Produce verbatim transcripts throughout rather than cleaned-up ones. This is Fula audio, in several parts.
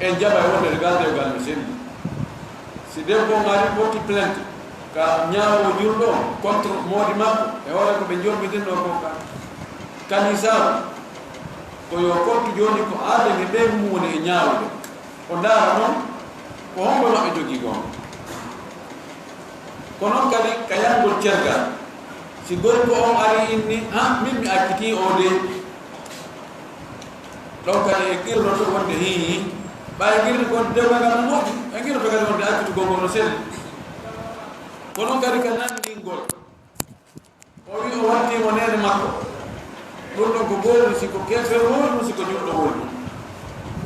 En jaɓa e wonde gal dewgal no selli. Si debbo on ari porti plainte ka ñaawo julɗo on contre moodi makko e hoore ko ɓe jombidinno ko ka kanisaaru, ko yo portu jooni ko aaden e ɓeygu mum woni e ñaawude. O ndaara non ko hombo maɓɓe jogii gonga. Ko non kadi ka yangol cergal. Si gorko on ari inni, "Ha, min mi accitii o de." Ɗon kadi e qirroto wonde hii, ɓay qirri kon dewgal ngal no moƴƴi, e qirroto kadi wonde accitugol ngol no selli. Ko non kadi ka nanndingol. O wi o watti mo neene makko. Ɗum ɗon ko goonɗum si ko keefeero woni ɗum, si ko julɗo woni ɗum.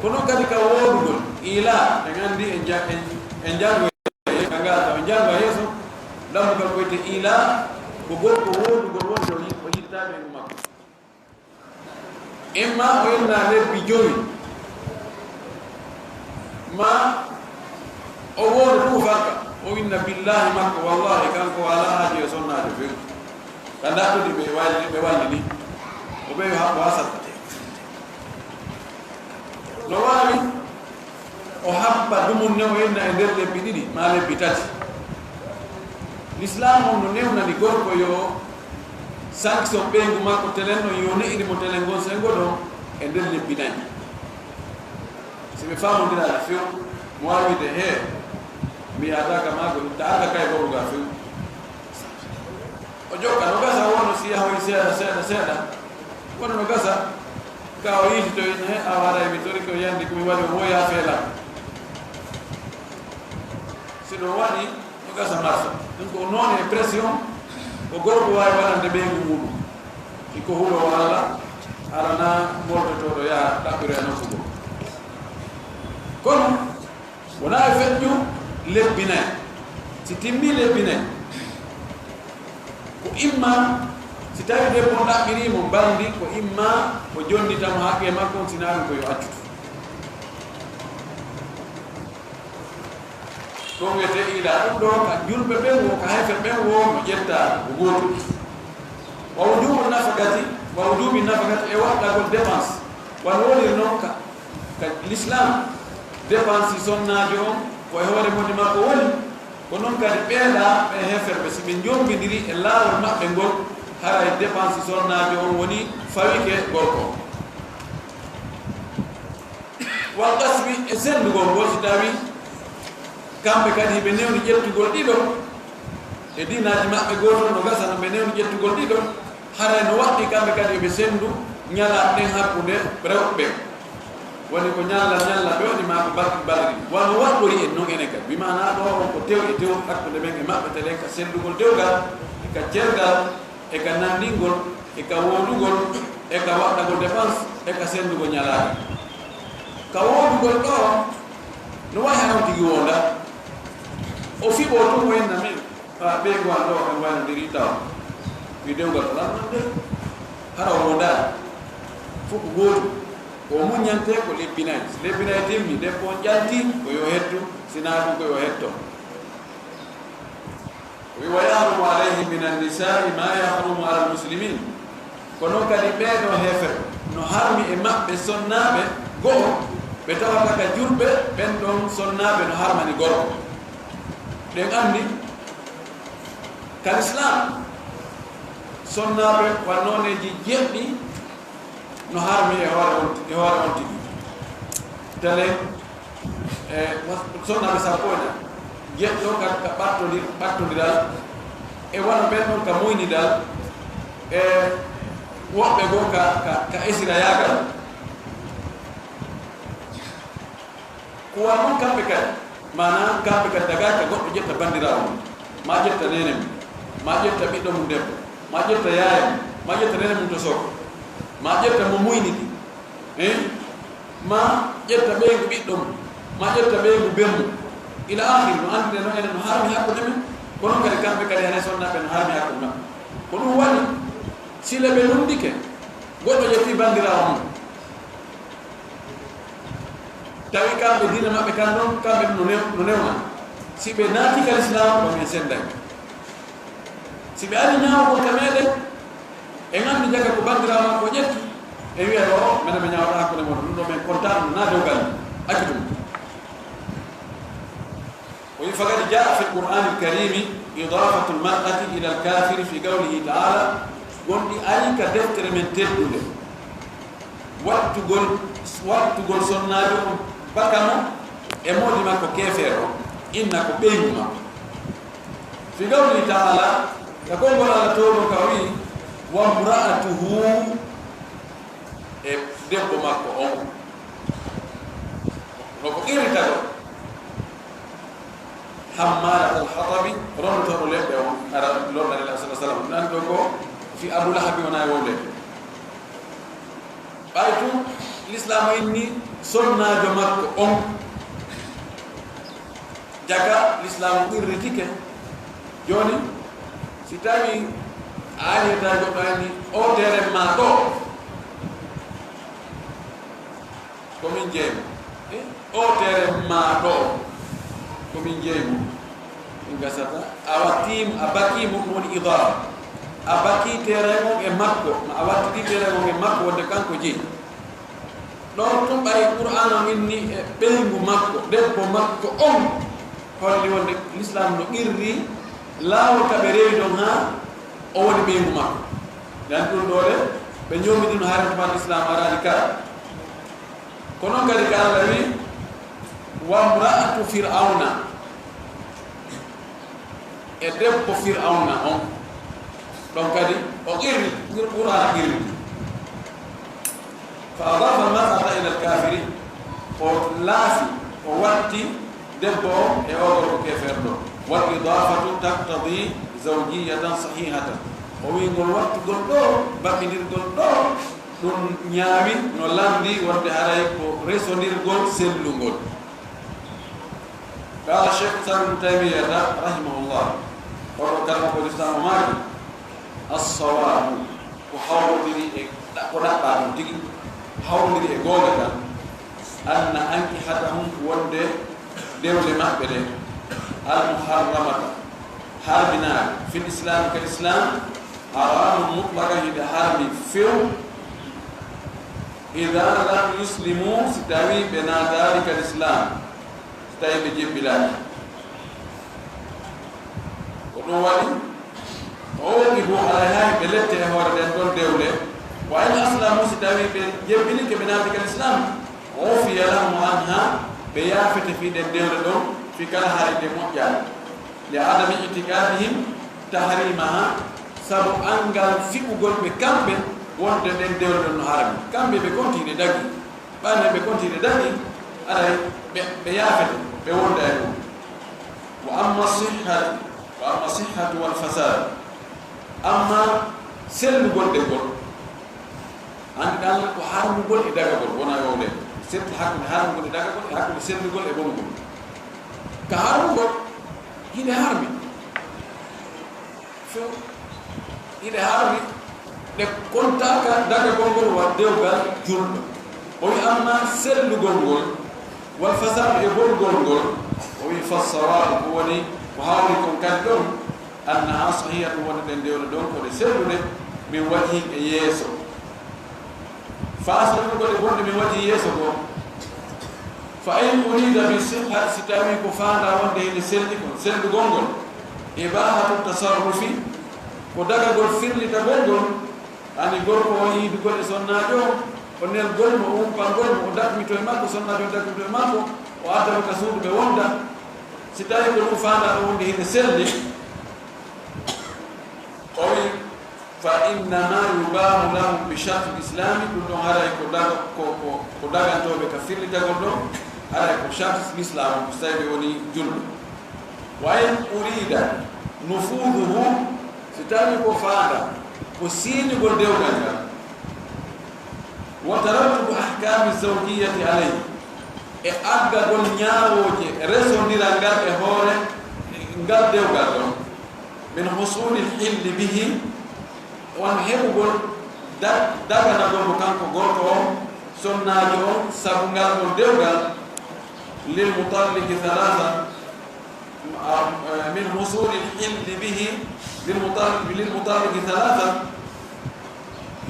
Ko non kadi ka woodugol, ila, en anndi e ja-, en, en janngo e ka ngal taw, en janngo e yeeso, dammugal ko wiyetee ila, ko gorko woodugol wonde o yi-, o yiɗataa ɓeyngu makko. Imma o inna lebbi jowi, ma o wooda ɗum fanka, o inna billahi makko, wallahi kanko o alaa haaji e sonnaajo few. Ka ndaɗɗudi ɓe walli, ɓe walli ni, o ɓe haɓɓo ha sattete. No waawi o habba dumunne o inna e nder lebbi ɗiɗi maa lebbi tati. Lislaam on no newnani gorko yo sanction ɓeyngu makko telen ɗon, yo ne'iri mo telen ngon senngo ɗon e nder lebbi nayi. Si ɓe faamondiraali few, mo waawi wiide, "Hee, mi yaadaaka maa ko ɗum, taaka kay bawruga few." O jokka, no gasa wonno si yahoyi seeɗa, seeɗa, seeɗa. Kono no gasa, ka o yiiti to ina he, a waray mi tori ko yandi ko mi waɗi o woya feela. Si ɗum waɗi, no gasa marsa. Ɗum ko noon e pression, ko gorko waawi waɗande ɓeyngu muɗum. Si ko huɗo walla, alana moltotoɗo yaha ɗaɓɓiroya nokku goo. Kono, wonaa e feƴƴu lebbi nayi. Si timmi lebbi nayi, ko imma, si tawi debbo on ɗaɓɓiri mo mbalndi, ko imma o jonnita mo haqqe makko on, sinaa ɗum ko yo accutu. Ɗum wiyetee ila, ɗum ɗo ka julɓe ɓen wo, ka heefer ɓen wo, no ƴetta ko gootum. Wa wujubu nafaqati, wa wujubi nafaqati e waɗɗagol dépense. Wano woniri non ka, ka l'islam, dépense sonnaajo on ko e hoore moodi makko woni. Ko non kadi ɓeeɗa ɓe heeferɓe, si ɓe njombidiri e laawol maɓɓe ngol, haray dépense sonnaajo on woni fawike gorko on. Wal qasmi e senndugol ngol, si tawi kamɓe kadi ɓe newni ƴettugol ɗiɗo, e diinaaji maɓɓe gootol no gasa no ɓe newni ƴettugol ɗiɗo, haray no waɗɗi kamɓe kadi yo ɓe senndu ñalaaɗe ɗen hakkunde rewɓe ɓen. Woni ko ñalla, ñalla ɓe waɗi maa ko balɗi balɗi. Wano waɗɗori en non enen kadi. Bi maanaa ɗoo on ko tew e tew hakkunde men e maɓɓe telen ka senndugol dewgal, e ka cergal, e ka nanndingol, e ka woodugol, e ka waɗɗagol dépense, e ka senndugol ñalaaɗe. Ka woodugol ɗoo, no wayi hara on tigi woonda. O fiɓoo tun o inna min, a ɓeyngu an ɗoo, en waynodiri tawa. Mi dewgal ko lan non de. Hara o woondaali. Fof ko gootum. Ko muññantee ko lebbi nayi. Si lebbi nayi timmi, debbo on ƴalti, ko yo hettu, si naa ɗum ko yo hetto. O wi, "Wa yahrumu alayhi min annisai ma yahrumu ala almuslimin." Ko non kadi ɓee ɗoo heefer no harmi e maɓɓe sonnaaɓe go'o, ɓe tawata ka julɓe, ɓen ɗon sonnaaɓe no harmani gorko. Ɗen anndi, ka l'islam, sonnaaɓe wa nooneeji jeɗɗi no harmi e hoore on, e hoore on tigi. Telen, e, was-, sonnaaɓe sappo e nayi. Jeɗɗo ka, ka ɓattondir-, ɓattondiral, e wano ɓen ɗon ka muynidal, e woɓɓe goo ka, ka, ka esirayaagal. Ko wano kamɓe kadi, maanaa kamɓe kadi dagaaka goɗɗo ƴetta banndiraawo mum, maa ƴetta neene mum, maa ƴetta ɓiɗɗo mum debbo, maa ƴetta yaaya mum, maa ƴetta neene mum to sooko, maa ƴetta mo muynidi, eh? Maa ƴetta ɓeyngu ɓiɗɗo mum, maa ƴetta ɓeyngu ben mum, ila aakhiri, no anndinee no enen no harmi hakkunde men, kono kadi kamɓe kadi hene sonnaaɓe no harmi hakkunde maɓɓe. Ko ɗum waɗi, sila ɓe lunndike, goɗɗo ƴetti banndiraawo mum, tawi kamɓe diina maɓɓe kan ɗon, kamɓe ɗum no new-, no newna. Si ɓe naati ka lislaam, ɗon en sennday. Si ɓe ari ñaawugol ka meɗen, en anndi jaka ko banndiraawo makko ƴetti, en wiya ɗo, menen mi ñaawata hakkunde mon, ɗum ɗo men kontaan, na dewgal, accu ɗum. فقد جاء في القرآن الكريم إضافة المرأة إلى الكافر في قوله تعالى, gonɗi ari ka deftere men teddunde, wattugol, wattugol sonnaajo on baka mo e moodi makko keefeero, inna ko ɓeyngu makko. في قوله تعالى, ka konngol Alla toowɗo ka o wi'i, وامرأته, e debbo makko on. No ko qirritagol. حمالة الحطب, rondotooɗo leɗɗe on, ara lorna Nela sallallahu alaihi wasallam. Nan ɗo ko fi Abu Lahabi wona e wowle. Ɓay tun, Lislaam inni sonnaajo makko on. Jaka Lislaam qirritike. Jooni, si tawi a ari e tawi goɗɗo anni, "O tere ma ɗo." Ko min jeyi mo. Eh, o tere ma ɗo. Ko min jeyi mo. Min gasata. A wattii mo, a bakii mo, ɗum woni idaafa. A bakii tere on e makko. Ma a wattidii tere on e makko, wonde kanko jeyi. Ɗon tun ɓay Qur'aana on inni e ɓeyngu makko, debbo makko on, holli wonde Lislaam no qirri laawol ka ɓe rewi ɗon haa o woni ɓeyngu makko. Nden ɗum ɗoo le, ɓe ñoomi ɗum haare tuma Lislaam araali ka. Ko non kadi ka Alla wi, "Wa mra'atu Fir'awna." E debbo Fir'awna on. Ɗon kadi o qirri, qir-, Qur'aana qirri. "Fa adafa al-mar'ata ila al-kafirin." O laafi, o watti debbo on e o gorko keferɗo. "Wal idafatu taqtadi zawjiyatan sahihatan." O wi ngol wattugol ɗo, baɓɓindirgol ɗo, ɗum ñaawi no lanndi wonde haray ko resondirgol sellungol. Qala Cheikh Islam Ibn Taymiyyata rahimahullah, oɗo kalma ko Islam o maaki, "As-sawabu," ko hawrodiri e ɗa-, ko ɗaɓɓa ɗum tigi, hawrodiri e goonga kan, "anna ankihatahum," wonde dewle maɓɓe ɗe, "al-muharramata," harminaaka, "fil Islam," ka Islam, "haramun mutlaqan," hiɗe harmi few, "idha lam yuslimu," si tawi ɓe naataali ka Islam. Tawi ɓe jebbilaaki. Ko ɗum waɗi, o woni ɗum alaa hay ɓe lette e hoore ɗen ɗon dewle. Wa in aslamu, si tawi ɓe jebbilike, ɓe naati ka Islam, ufiya lahum anha, ɓe yaafete fii ɗen dewle ɗon, fii kala hari ɗe moƴƴaani. Li adami itiqadihim tahrimaha, sabu anngal fiɓugol ɓe kamɓe wonde ɗen dewle ɗon no harmi. Kamɓe ɓe kontii ɗe dagi. Ɓayno ɓe kontii ɗe dagi, aray ɓe, ɓe yaafete, ɓe wonda e ɗum. Wa amma sihhatu, wa amma sihhatu wal fasad. Amma sellugol ɗe gol. Anndi ɗan ko harmugol e dagagol, wona e wowle. Setti hakkunde harmugol e dagagol, e hakkunde sellugol e bonugol. Ka harmugol, hiɗe harmi. Few, hiɗe harmi, ɗe kontaaka dagagol ngol wa dewgal julɗo. O wi amma sellugol ngol, wal fasadu e bonugol ngol, o wi fassawabu ko woni ko hawri kon kadi ɗon, annaha sahihatu wonde ɗen dewle ɗon ko ɗe selluɗe, min wajhin e yeeso. Faasal ɗum ko ɗe bonɗe min waɗi yeeso goo. Fa in urida bi sihha, si tawi ko faanda wonde hene selli kon, sellugol ngol. Ibahatu tasarrufi, ko dagagol firlitagol ngol. Ani gorko o yiidugol e sonnaajo o, o nelgol mo, o umpangol mo, o dakmito e makko, sonnaajo o dakmito e makko, o adda mo ka suudu ɓe wonda. Si tawi ko ɗum faanda ɗo wonde hene selli, o wi, "Fa innama yubahu lahum bi sharti l-islami," ɗum ɗon haray ko daga-, ko, ko, ko dagantooɓe ka firlitagol ɗon, haray ko sharti l-islam, ko si tawi ɓe woni julɓe. Wa in urida nufuduhu, si tawi ko faanda, ko siinigol dewgal ngal, wa tarattubu ahkami zawjiyati alayhi, e addagol ñaawooje resondiral ngal e hoore ngal dewgal ɗon, min husulil hilli bihi, on heɓugol da-, daganagol mo kanko gorko on, sonnaajo on, sabu ngal ɗon dewgal, lil mutalliki thalatha, ah, eh, min husulil hilli bihi, lil mutal-, lil mutalliki thalatha,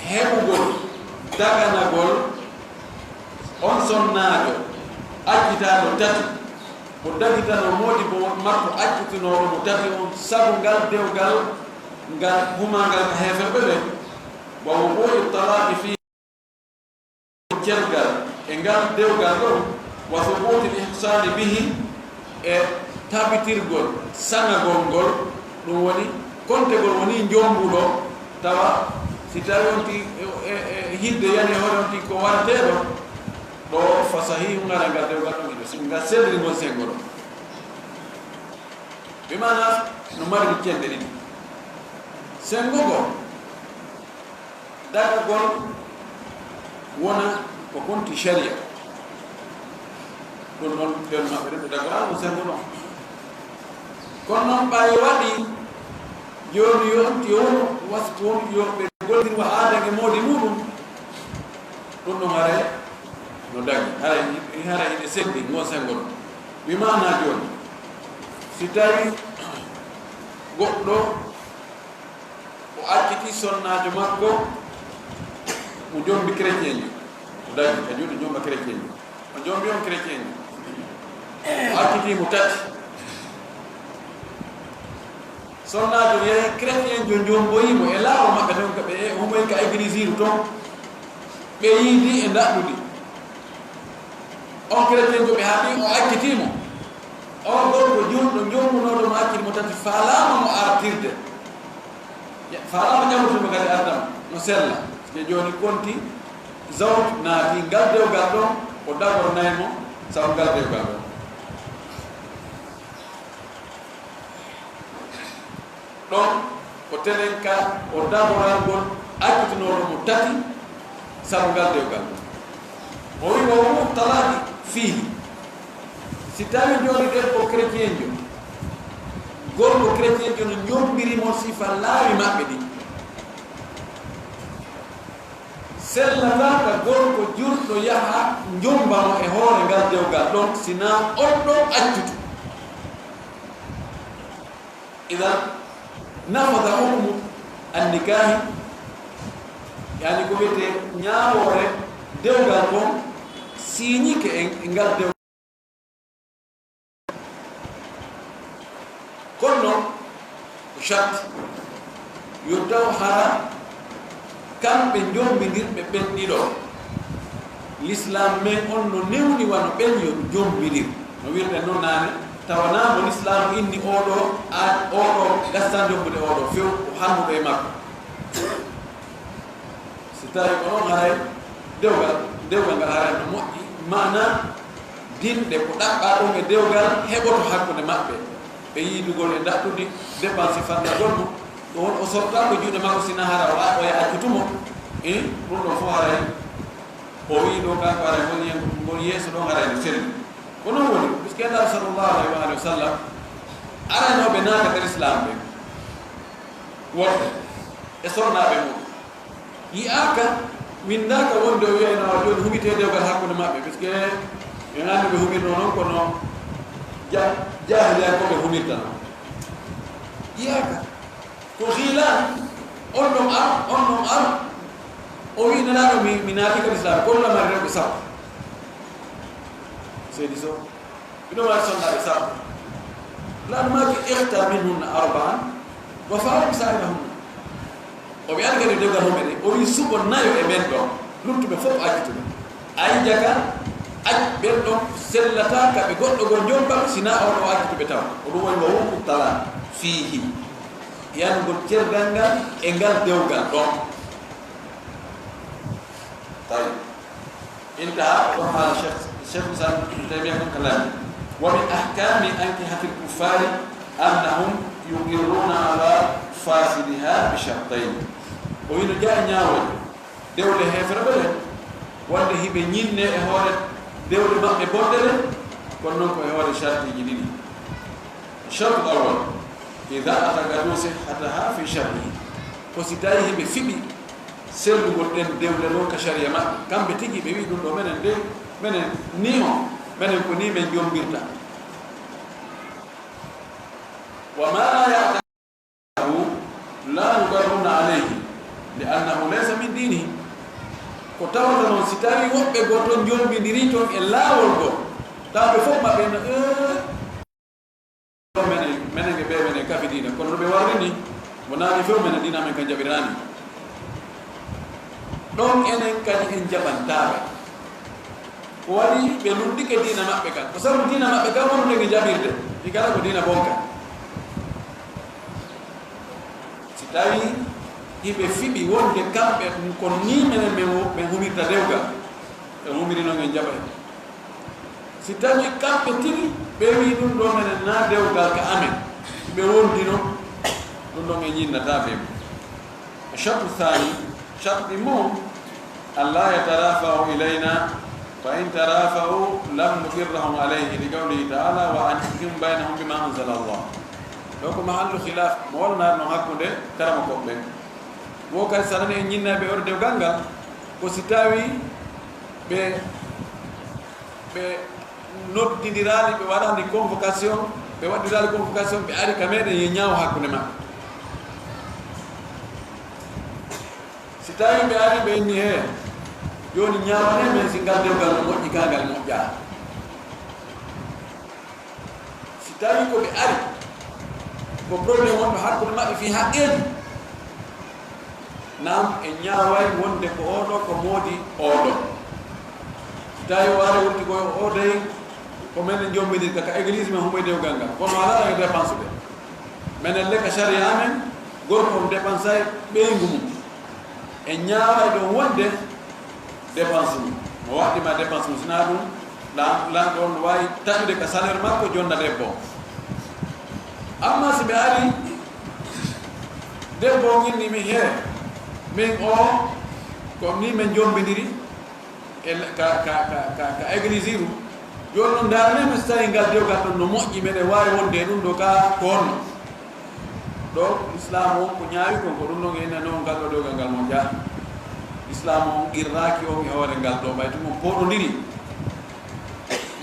heɓugol daganagol on sonnaajo accitaaɗo tati, Mo dagitano moodi bo makko accitinooɗo mo tati on sabu ngal dewgal ngal humangal ka heeferɓe ɓen, wa wuqu'i talaaqi fii cergal e ngal dewgal ɗon, wa subuuti ihsaani bihi e tabitirgol saŋagol ngol, ɗum woni kontegol woni njombuɗo, tawa si tawi on ti e, e, e hidde yani hoore on ti ko warteeɗo, ɗo fa sahihun, haray ngal dewgal ɗum ina, si ngal selliri ngol sengo ɗo. Bi maana no mari cende ɗiɗi. Sengo ngo, dagagol wona ko konti sharia. Ɗum noon, ɓen maɓɓe ɗum ɓe dagoraano sengo ɗon. Kono noon, ɓay waɗi jooni yo on ti yo wonu wasfu on yo ɓe gollir wa aada e moodi muɗum, ɗum ɗon haray no dagi, haray, haray ine sendi ngon sengo ɗon. Wi maana jooni, si tawi goɗɗo o acciti sonnaajo makko, mo jombi chrétienjo, o dagi ka juuɗe jomba chrétienjo, o jombi on chrétienjo, o acciti mo tati. Sonnaajo yehi, chrétienjo jomboyi mo e laawol maɓɓe ton, ka ɓe humoyi ka églisiru ton, ɓe yiidi e ndaɗɗudi. On chrétienjo ɓe haɗi, o acciti mo. On gorko julɗo jommunooɗo mo acciti mo tati, faalaama mo artirde. Faalaama ƴamrude mo kadi ardam no sella. Nde jooni konti zawj naati ngal dewgal ɗon, o dagornay mo sabu ngal dewgal ɗon. Ɗon ko tenen ka o dagorangol accitinooɗo mo tati sabu ngal dewgal. O wi, wa wuqu'u talaaqi fiihi. Si tawi jooni debbo chrétienjo, gorko chrétienjo no jombiri mo sifa laawi maɓɓe ɗin, sellataa ka gorko julɗo yaha jomba mo e hoore ngal dewgal ɗon, sinaa on ɗon accutu. Idan nafada hukmu annikaahi, yani ko wiyetee ñaawoore dewgal ngon siiñike e, e ngal dewgal. Kono noon ko sharti yo taw hara kamɓe jombindirɓe ɓen ɗiɗo, Lislaam men on no newni wano ɓen yo jombindir. No wirɗen non naane, tawa naa mo Lislaam inni oo ɗoo, aa, oo ɗoo gastan jombude oo ɗoo, few ko hannuɗo e makko. Si tawi ko noon, haray dewgal, dewgal ngal haray no moƴƴi. Maana dinɗe ko ɗaɓɓaa ɗum e dewgal heɓoto hakkunde maɓɓe. Ɓe yiidugol e ndaɗɗudi, dépense fannagol mo. Ɗum woni o sortaa ko juuɗe makko, sina hara o a-, o yaha accutu mo. I, ɗum ɗon fof haray o wii ɗo kanko haray ngol yen-, ngol yeeso ɗon haray no selli. Ko noon woni, puisque Nulaaɗo sallallahu alayhi wa alihi wa sallam aranooɓe naata ka Lislaam ɓe woɓɓe e sonnaaɓe mum. Yi'aaka, winndaaka wonde o wi'ayno jooni humitee dewgal hakkunde maɓɓe, puisque en anndi ɓe humirno noon, kono ja-, jaahiliyaankooɓe humirta noon. Yi'aaka. Ko hiilaan, on ɗon ar, on ɗon ar. O wi'i, Nelaaɗo, mi, mi naati ka Lislaam, ko lamari rewɓe sappo. Seydi Sow. Miɗo mari sonnaaɓe sappo. Nelaaɗo maaki, "Ikhtar minhunna arba'an, wa farik sa'irahunna." O wi'ani kadi dewgal homɓe ɗe, o wi'i, "Suɓo nayo e men ɗon, luttuɓe fof accutu ɓe. Ay jaka, ac ɓen ɗon sellataa ka ɓe goɗɗo goo jomba, sinaa on o accutu ɓe taw." Ko ɗum woni wa wuqu'u talaaq fiihi. Yanugol cergal ngal e ngal dewgal ɗon. Tawi. Intaha, o haala Cheikh, Cheikh Islam Ibn Taymiyyah kon ka laami. Wa min ahkami ankihatil kuffari annahum yuqirruna ala fasidiha bi shartayn. O wino jaa e ñaawol dewle heefere ɓe ɗen, wonde hiɓe ñinne e hoore dewle maɓɓe bonɗe ɗen, kono noon ko e hoore shartiji ɗiɗi. Shartu awwal, idha i'taqadu sihhataha fi shar'ihi. Ko si tawi hiɓe fiɓi sellugol ɗen dewle ɗon ka sharia maɓɓe. Kamɓe tigi ɓe wi'i ɗum ɗo menen de, menen ni on, menen ko ni men jombirta. Wa ma la ya'taqaduhu la yuqirruna alayhi, li annahu laysa min dinihi. Ko tawata noon si tawi woɓɓe goo toon jombindiri toon e laawol goo, taw ɓe fof maɓɓe no, eh, Mo naani few menen diina men kan jaɓiraani. Ɗon enen kadi en jaɓantaa ɓe. Ko waɗi ɓe lunndike diina maɓɓe kan? Ko sabu diina maɓɓe kan wonde nge jaɓirde, ɗi kala ko diina bonka. Si tawii hiɓe fiɓi wonde kamɓe ko nii menen men wo-, men humirta dewgal, ɓe humiri noon en jaɓay. Si tawii kamɓe tigi ɓe wii ɗum ɗoo menen naa dewgal ka amen, ɓe wondino ɗum ɗon en ñinnataa ɓe. Shartu thani, sharti mum, an la yatarafa'u ilayna, fa in tarafa'u lam nuqirrahum alayhi, li qawlihi ta'ala, wa anihkum baynahum bima anzala Allah. Ɗo ko mahallu khilaf, mo wonnaade noon hakkunde karamokooɓe ɓen. Wo kadi sanani en ñinnaaɓe orde gangal, ko si tawii ɓe, ɓe noddindiraali, ɓe waɗaani convocation, ɓe waɗiraali convocation, ɓe ari ka meɗen, yo ñaawo hakkunde maɓɓe. Si tawii ɓe ari, ɓe inni, "Hee, jooni ñaawanee men si ngal dewgal no moƴƴi, kaa ngal moƴƴaa." Si tawii ko ɓe ari, ko problème wonɗo hakkunde maɓɓe fii haqqeeji, naam, en ñaaway wonde ko oo ɗoo ko moodi oo ɗoo. Si tawii o ari wonti ko oo dey, ko menen jombinirta ka église men humoy dewgal ngal. Kono alaa e dépense ɓe. Menen le ka sariya amen, gorko on dépensay ɓeyngu mum. En ñaaway ɗon wonde dépense mum. Mo waɗɗi ma dépense mum, sinaa ɗum, lan-, lanɗo on no waawi taƴude ka salaire makko, jonna debbo on. Amma si ɓe ari, debbo on inni mi, "Hee, min o, ko ni men jombindiri e le-, ka, ka, ka, ka, ka église ɗum. Jooni noon, ndaarnee mi si tawii ngal dewgal ɗon no moƴƴi, meɗen waawi wonde e ɗum ɗo ka ko honno?" Ɗo Islaam on ko ñaawi kon, ko ɗum ɗon en nani on ngal ɗo dewgal ngal moƴƴaa. Islaam on qirraaki on e hoore ngal ɗo, ɓay tun on pooɗondiri.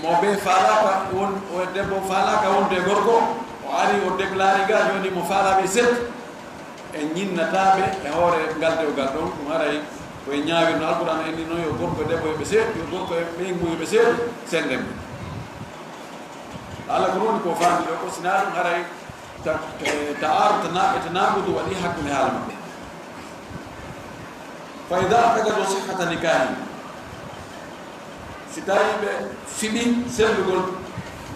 Mo be faalaaka won, o debbo faalaaka wonde e gorko, o ari o déclaré ga, jooni mo faalaa ɓe set. En ñinnataa ɓe e hoore ngal dewgal ɗon, ɗum haray ko en ñaawirno. Alqur'aan en ni noon, yo gorko e debbo yo ɓe seeɗu, yo gorko e ɓeyngu yo ɓe seeɗu, sennden ɓe. Alla ko woni ko faandi ɗo, ko sinaa ɗum haray ta-, ta-, ta'arud, tana-, tanaqudu waɗi hakkunde haala maɓɓe. Fa idha i'taqadu sihhata nikahin, si tawii ɓe fiɓi sellugol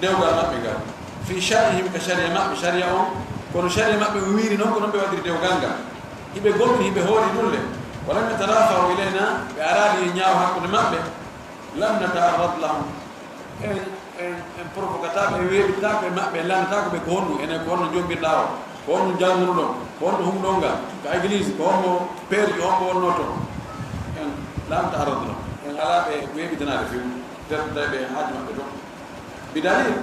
dewgal maɓɓe ngal, fi shar'ihim, ka sariya maɓɓe, sariya on, kono sariya maɓɓe o wiiri noon, ko noon ɓe waɗiri dewgal ngal, hiɓe gomɗi, hiɓe hoori ɗum le, wa lam yatarafa'u ilayna, ɓe araali e ñaawo hakkunde maɓɓe, lam nata'arrad lahum, en, en, en provokataako, en weeɓitaako e maɓɓe, en lannataako ɓe ko honɗum, enen ko honno njombirɗaa o, ko honɗum janngunoɗon, ko honɗum humɗon ngal, ka église, ko hombo peerjo, hombo wonnoo toon. En lam nata'arrad lahum, en alaa ɓe weeɓitanaade few, tertude ɓe haaju maɓɓe toon. Bi dalil,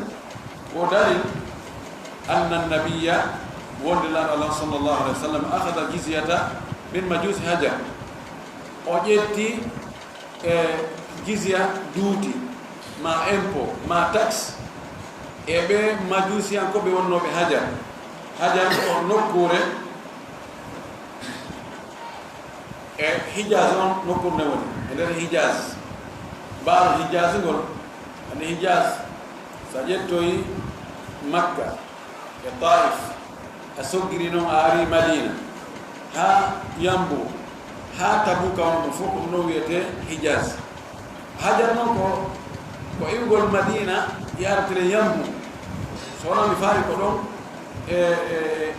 ko dalil, anna nabiyya, wonde Nulaaɗo Allah sallallahu alayhi wa sallam, akhadha jizyata min majusi Hajar, o ƴetti e jizya duuti, ma impôt, ma taxe, e ɓe majusiyankooɓe wonnooɓe Hajar. Hajar ko nokkuure e Hijaz, on nokkuure nde woni e nder Hijaz. Mbaalo Hijaz ngol, ande Hijaz, so a ƴettoyi Makka, e Taif, a soggiri noon a ari Madina, haa Yambo, haa Tabuka, on ɗum fof ɗum ɗon wiyetee Hijaz. Hajar noon ko, ko iwgol Madina yaretee Yambo. So wonaa mi faari ko ɗon, e, e,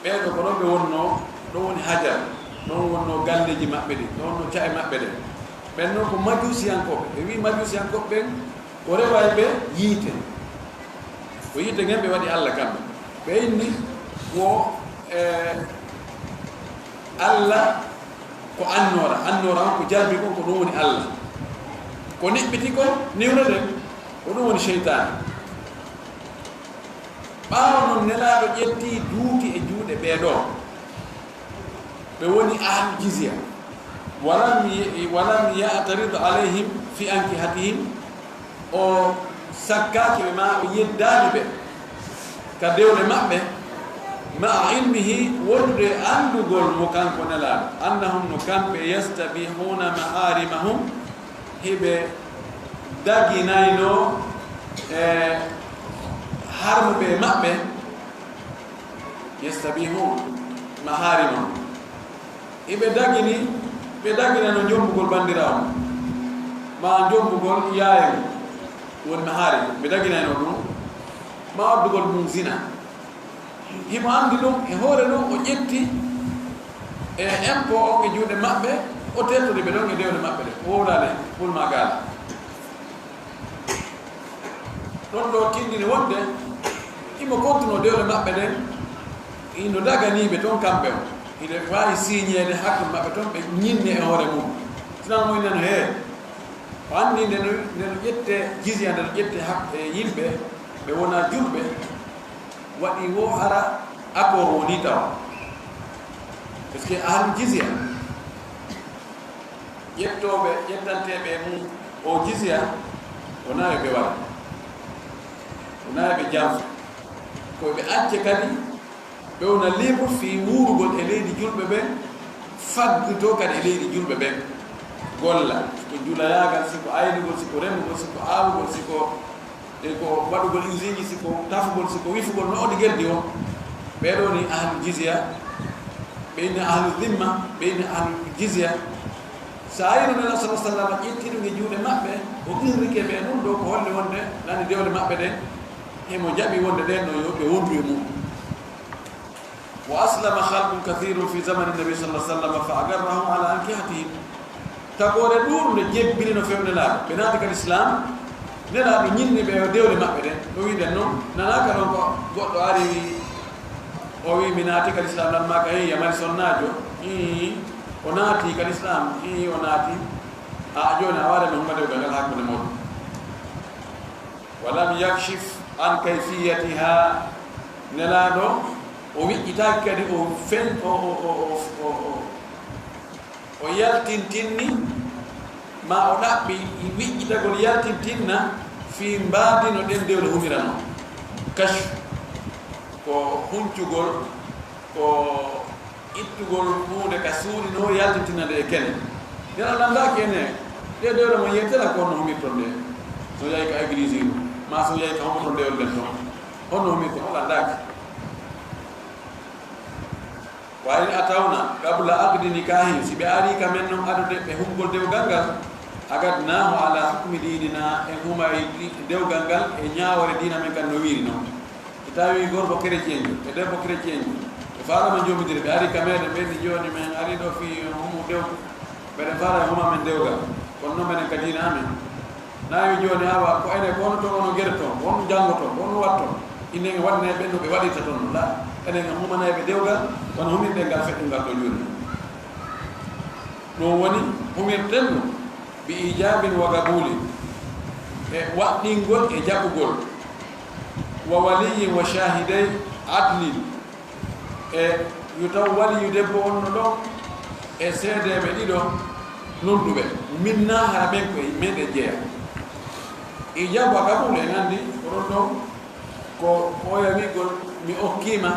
ɓee ɗo ko ɗon ɓe wonnoo, ɗon woni Hajar, ɗon wonnoo galleeji maɓɓe ɗin, ɗon wonnoo ca'e maɓɓe ɗen. Ɓen noon ko majusiyankooɓe. Ɓe wii majusiyankooɓe ɓen, ko rewayɓe yiite. Ko yiite ngen ɓe waɗi Alla kamɓe. Ɓe inni wo, e, Alla ko annoora. Annoora on ko jalbi kon, ko ɗum woni Alla. Ko niɓɓiti kon, niwrete, ko ɗum woni seytaane. Ɓaawo non Nelaaɗo ƴetti duuti e juuɗe ɓee ɗoo. Ɓe woni ahlu jizya. Walam y-, walam ya'tarid alayhim fi ankihatihim. O sakkaaki ɓe, maa o yeddaani ɓe ka dewle maɓɓe, ma'a ilmihi, wondude anndugol mo kanko Nelaaɗo, annahum, no kamɓe, yastabihuna maharimahum, hiɓe daginayno e harmuɓe maɓɓe, yastabihun, Maharima. Iɓe dagini, ɓe daginano jombugol bandiraawo mum, ma jombugol yaaya mum, woni maharima. Ɓe daginayno ɗum, ma waddugol mum zina. Himo anndi ɗum, e hoore ɗum o ƴetti e impôt on e juuɗe maɓɓe, o teddori ɓe ɗon e dewle maɓɓe ɗe, o wowlaali pulma gaala. Ɗon ɗo tindini wonde imo kontuno dewle maɓɓe ɗen, ino daganii ɓe ton kamɓe on. Hiɗe waawi siiñeede hakkunde maɓɓe ton, ɓe ñinne e hoore mum. Sinan mo innano hee, o anndi nde no, nde no ƴette jizya, nde no ƴette hak-, e yimɓe, ɓe wonaa julɓe, waɗi wo hara accord woni tawa. Parce que ahlu jizya, ƴettooɓe, ƴettanteeɓe e mum o jizya, wonaa yo ɓe waɗa, wonaa yo ɓe janso. Ko ɓe acce kadi, ɓe wona libre fii wuurugol e leydi julɓe ɓen, faggitoo kadi e leydi julɓe ɓen, golla, si ko julayaagal, si ko aynugol, si ko remugol, si ko aawugol, si ko e ko waɗugol insiiji, si ko tafugol, si ko wifugol, no odi geldi o. Ɓee ɗoo ni ahlu jizya, ɓe inna ahlu zimma, ɓe inna ahlu jizya. So a yino Nela sala sallam ƴetti ɗum e juuɗe maɓɓe, o qirrike ɓe ɗum ɗo, ko holli wonde nani dewle maɓɓe ɗen, himo jaɓi wonde ɗen no yo ɓe wondu e mum. Wa aslama khalqun kathirun fi zamani nabi sallallahu alaihi wasallam fa agarrahum ala ankihatihim. Tagoore ɗuuɗunde jebbinino few Nelaaɗo. Ɓe naati ka Lislaam, Nelaaɗo ñinni ɓe yo dewle maɓɓe ɗen. No wi'den non, nanaaka ɗon ko goɗɗo ari, o wi'i, "Mi naati ka Lislaam, lan maa ka, ii, a mari sonnaajo?" Ii, o naati ka Lislaam, ii, o naati. A, jooni a waare no humma dewgal ngal hakkunde mooɗon. Wa lam yakshif an kayfiyatiha. Nelaaɗo, o wiƴƴitaaki kadi, o fen-, o, o, o yaltintinni, ma o ɗaɓɓi wiƴƴitagol yaltintinna fii mbaadi no ɗen dewle humirano. Kashf, ko huncugol, ko ittugol huunde ka suuɗi no yaltintinna nde e kene. Nden a lanndaaki ene, ɗe dewle mo yettela ko honno humirton nde. So yahi ka église, ma so yahi ka homo ton dewle ɗen ton. Honno humirton, a lanndaaki. Wa in atawna qabla aqdi nikahin, si ɓe arii ka men non adode ɓe humgol dewgal ngal, agadnahu ala hukmi dinina, en humay di-, dewgal ngal e ñaawore diina men kan no wiiri non. Si tawi gorko chrétienjo e debbo chrétienjo, ɓe faalaama jomidire, ɓe arii ka meɗen, ɓe ni jooni men arii ɗo fii humu dewgal. Mbeɗen faala e homa men dewgal, kono noon menen ka diina amen. Na yo jooni awa ko enen ko hono toon, hono gere toon, ko honno janngoton, ko honno watton. Innen en waɗanay ɓe no ɓe waɗirta toon. La, enen en humanay ɓe dewgal, kono humirɗen ngal feƴƴungal ɗo jooni. Ɗum woni, humirten ɗum bi ijabin wa qabulin, e waɗɗingol e jaɓugol, wa waliyin wa shahiday adlin, e yo taw waliyu debbo on no ɗon e seedeeɓe ɗiɗo nunɗuɓe, minna hara ɓen ko e meɗen jeya. Ijabu wa qabul en anndi ko ɗon ɗon ko oya wi'gol mi okkiima,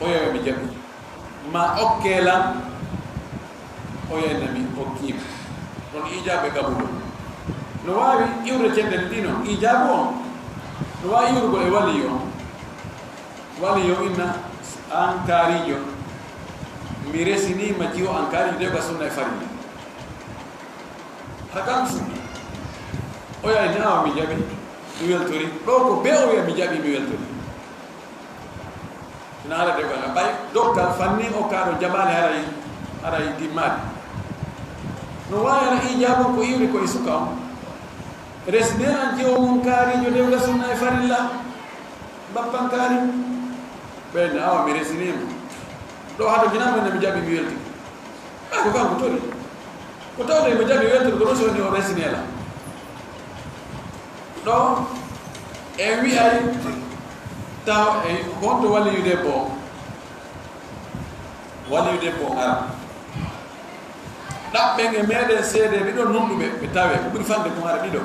oya wi'a mi jaɓi. Ma okke lan, oya inna mi okkiima. Ɗon ijabu e qabul on. No waawi iwrude cenɗe ɗiɗi non. Ijabu on no waawi iwrugol e waliyu on. Waliyu on inna an kaarijo, mi resiniima jiwo an kaarijo de ka sunna e farilla. Hara kan sunna. Oya inna awa mi jaɓi, mi weltori. Ɗo ko be oya mi jaɓi, mi weltori. Ina haala dewgal ngal. Ɓay dokkal fanni o kaɗo jaɓaali haray, haray dimmaali. No waawi hara ijabu ko iwri ko e suka on. Resine an jiwo mum kaarijo dewgal sunna e farilla. Bappan kaari. Ɓen awa mi resiniima. Ɗo hado ginaama ne mi jaɓi mi welti. Ɓay ko kanko tori. Ko tawde mo jaɓi weltude ko ɗo so woni o resine la. Ɗo en wi'ay taw e honto waliyu debbo on. Waliyu debbo on ara. Ɗaɓɓen e meɗen seedeeɓe ɗiɗo nunɗuɓe, ɓe tawe, ko ɓuri fanɗe ko ara ɗiɗo.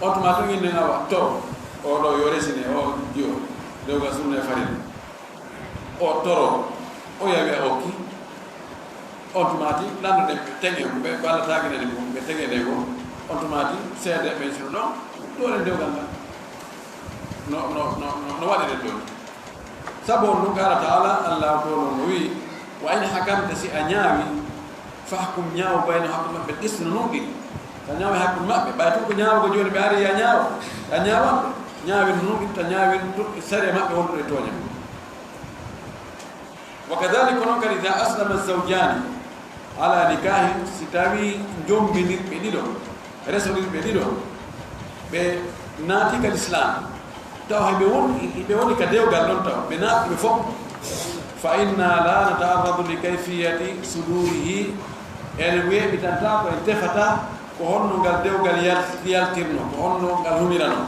On tuma tun innen awa to, o ɗo yo resine, o jiwo, dewgal sunna e farilla. O toro, o yawi a okki. On tumaati, landuɗen ɓe teŋe, ɓe ballataake nani mo, ɓe teŋe ɗe go. On tumaati, seede ɓen sino ɗon, ɗoɗen dewgal ngal. No, no, no, no, no waɗiren ɗon. Sabu on ɗum, qaala taala, Allah ko ɗon o wi'i, "Wa in hakamta, si a ñaawi, fahkum, ñaaw, bayna, hakkunde maɓɓe, qist, no ɗum ɗi." Si a ñaawi hakkunde maɓɓe, ɓay tun ko ñaawugo jooni, ɓe ari ya ñaawa, a ñaawan ɓe, ñaawir no ɗum ɗi, ta ñaawir to sariya maɓɓe wonɗo e tooña. Wa kadhalika, ko non kadi, idha aslama zawjani ala nikahin, si tawi jombinirɓe ɗiɗo, resondirɓe ɗiɗo, ɓe naati ka lislaam, taw heɓe won-, ɓe woni ka dewgal ɗon, taw ɓe naatɓe fof, fa inna la nata'arradu li kayfiyati sudurihi, en weeɓitantaa ko, en tefataa ko honno ngal dewgal yal-, yaltirno, ko honno ngal humirano.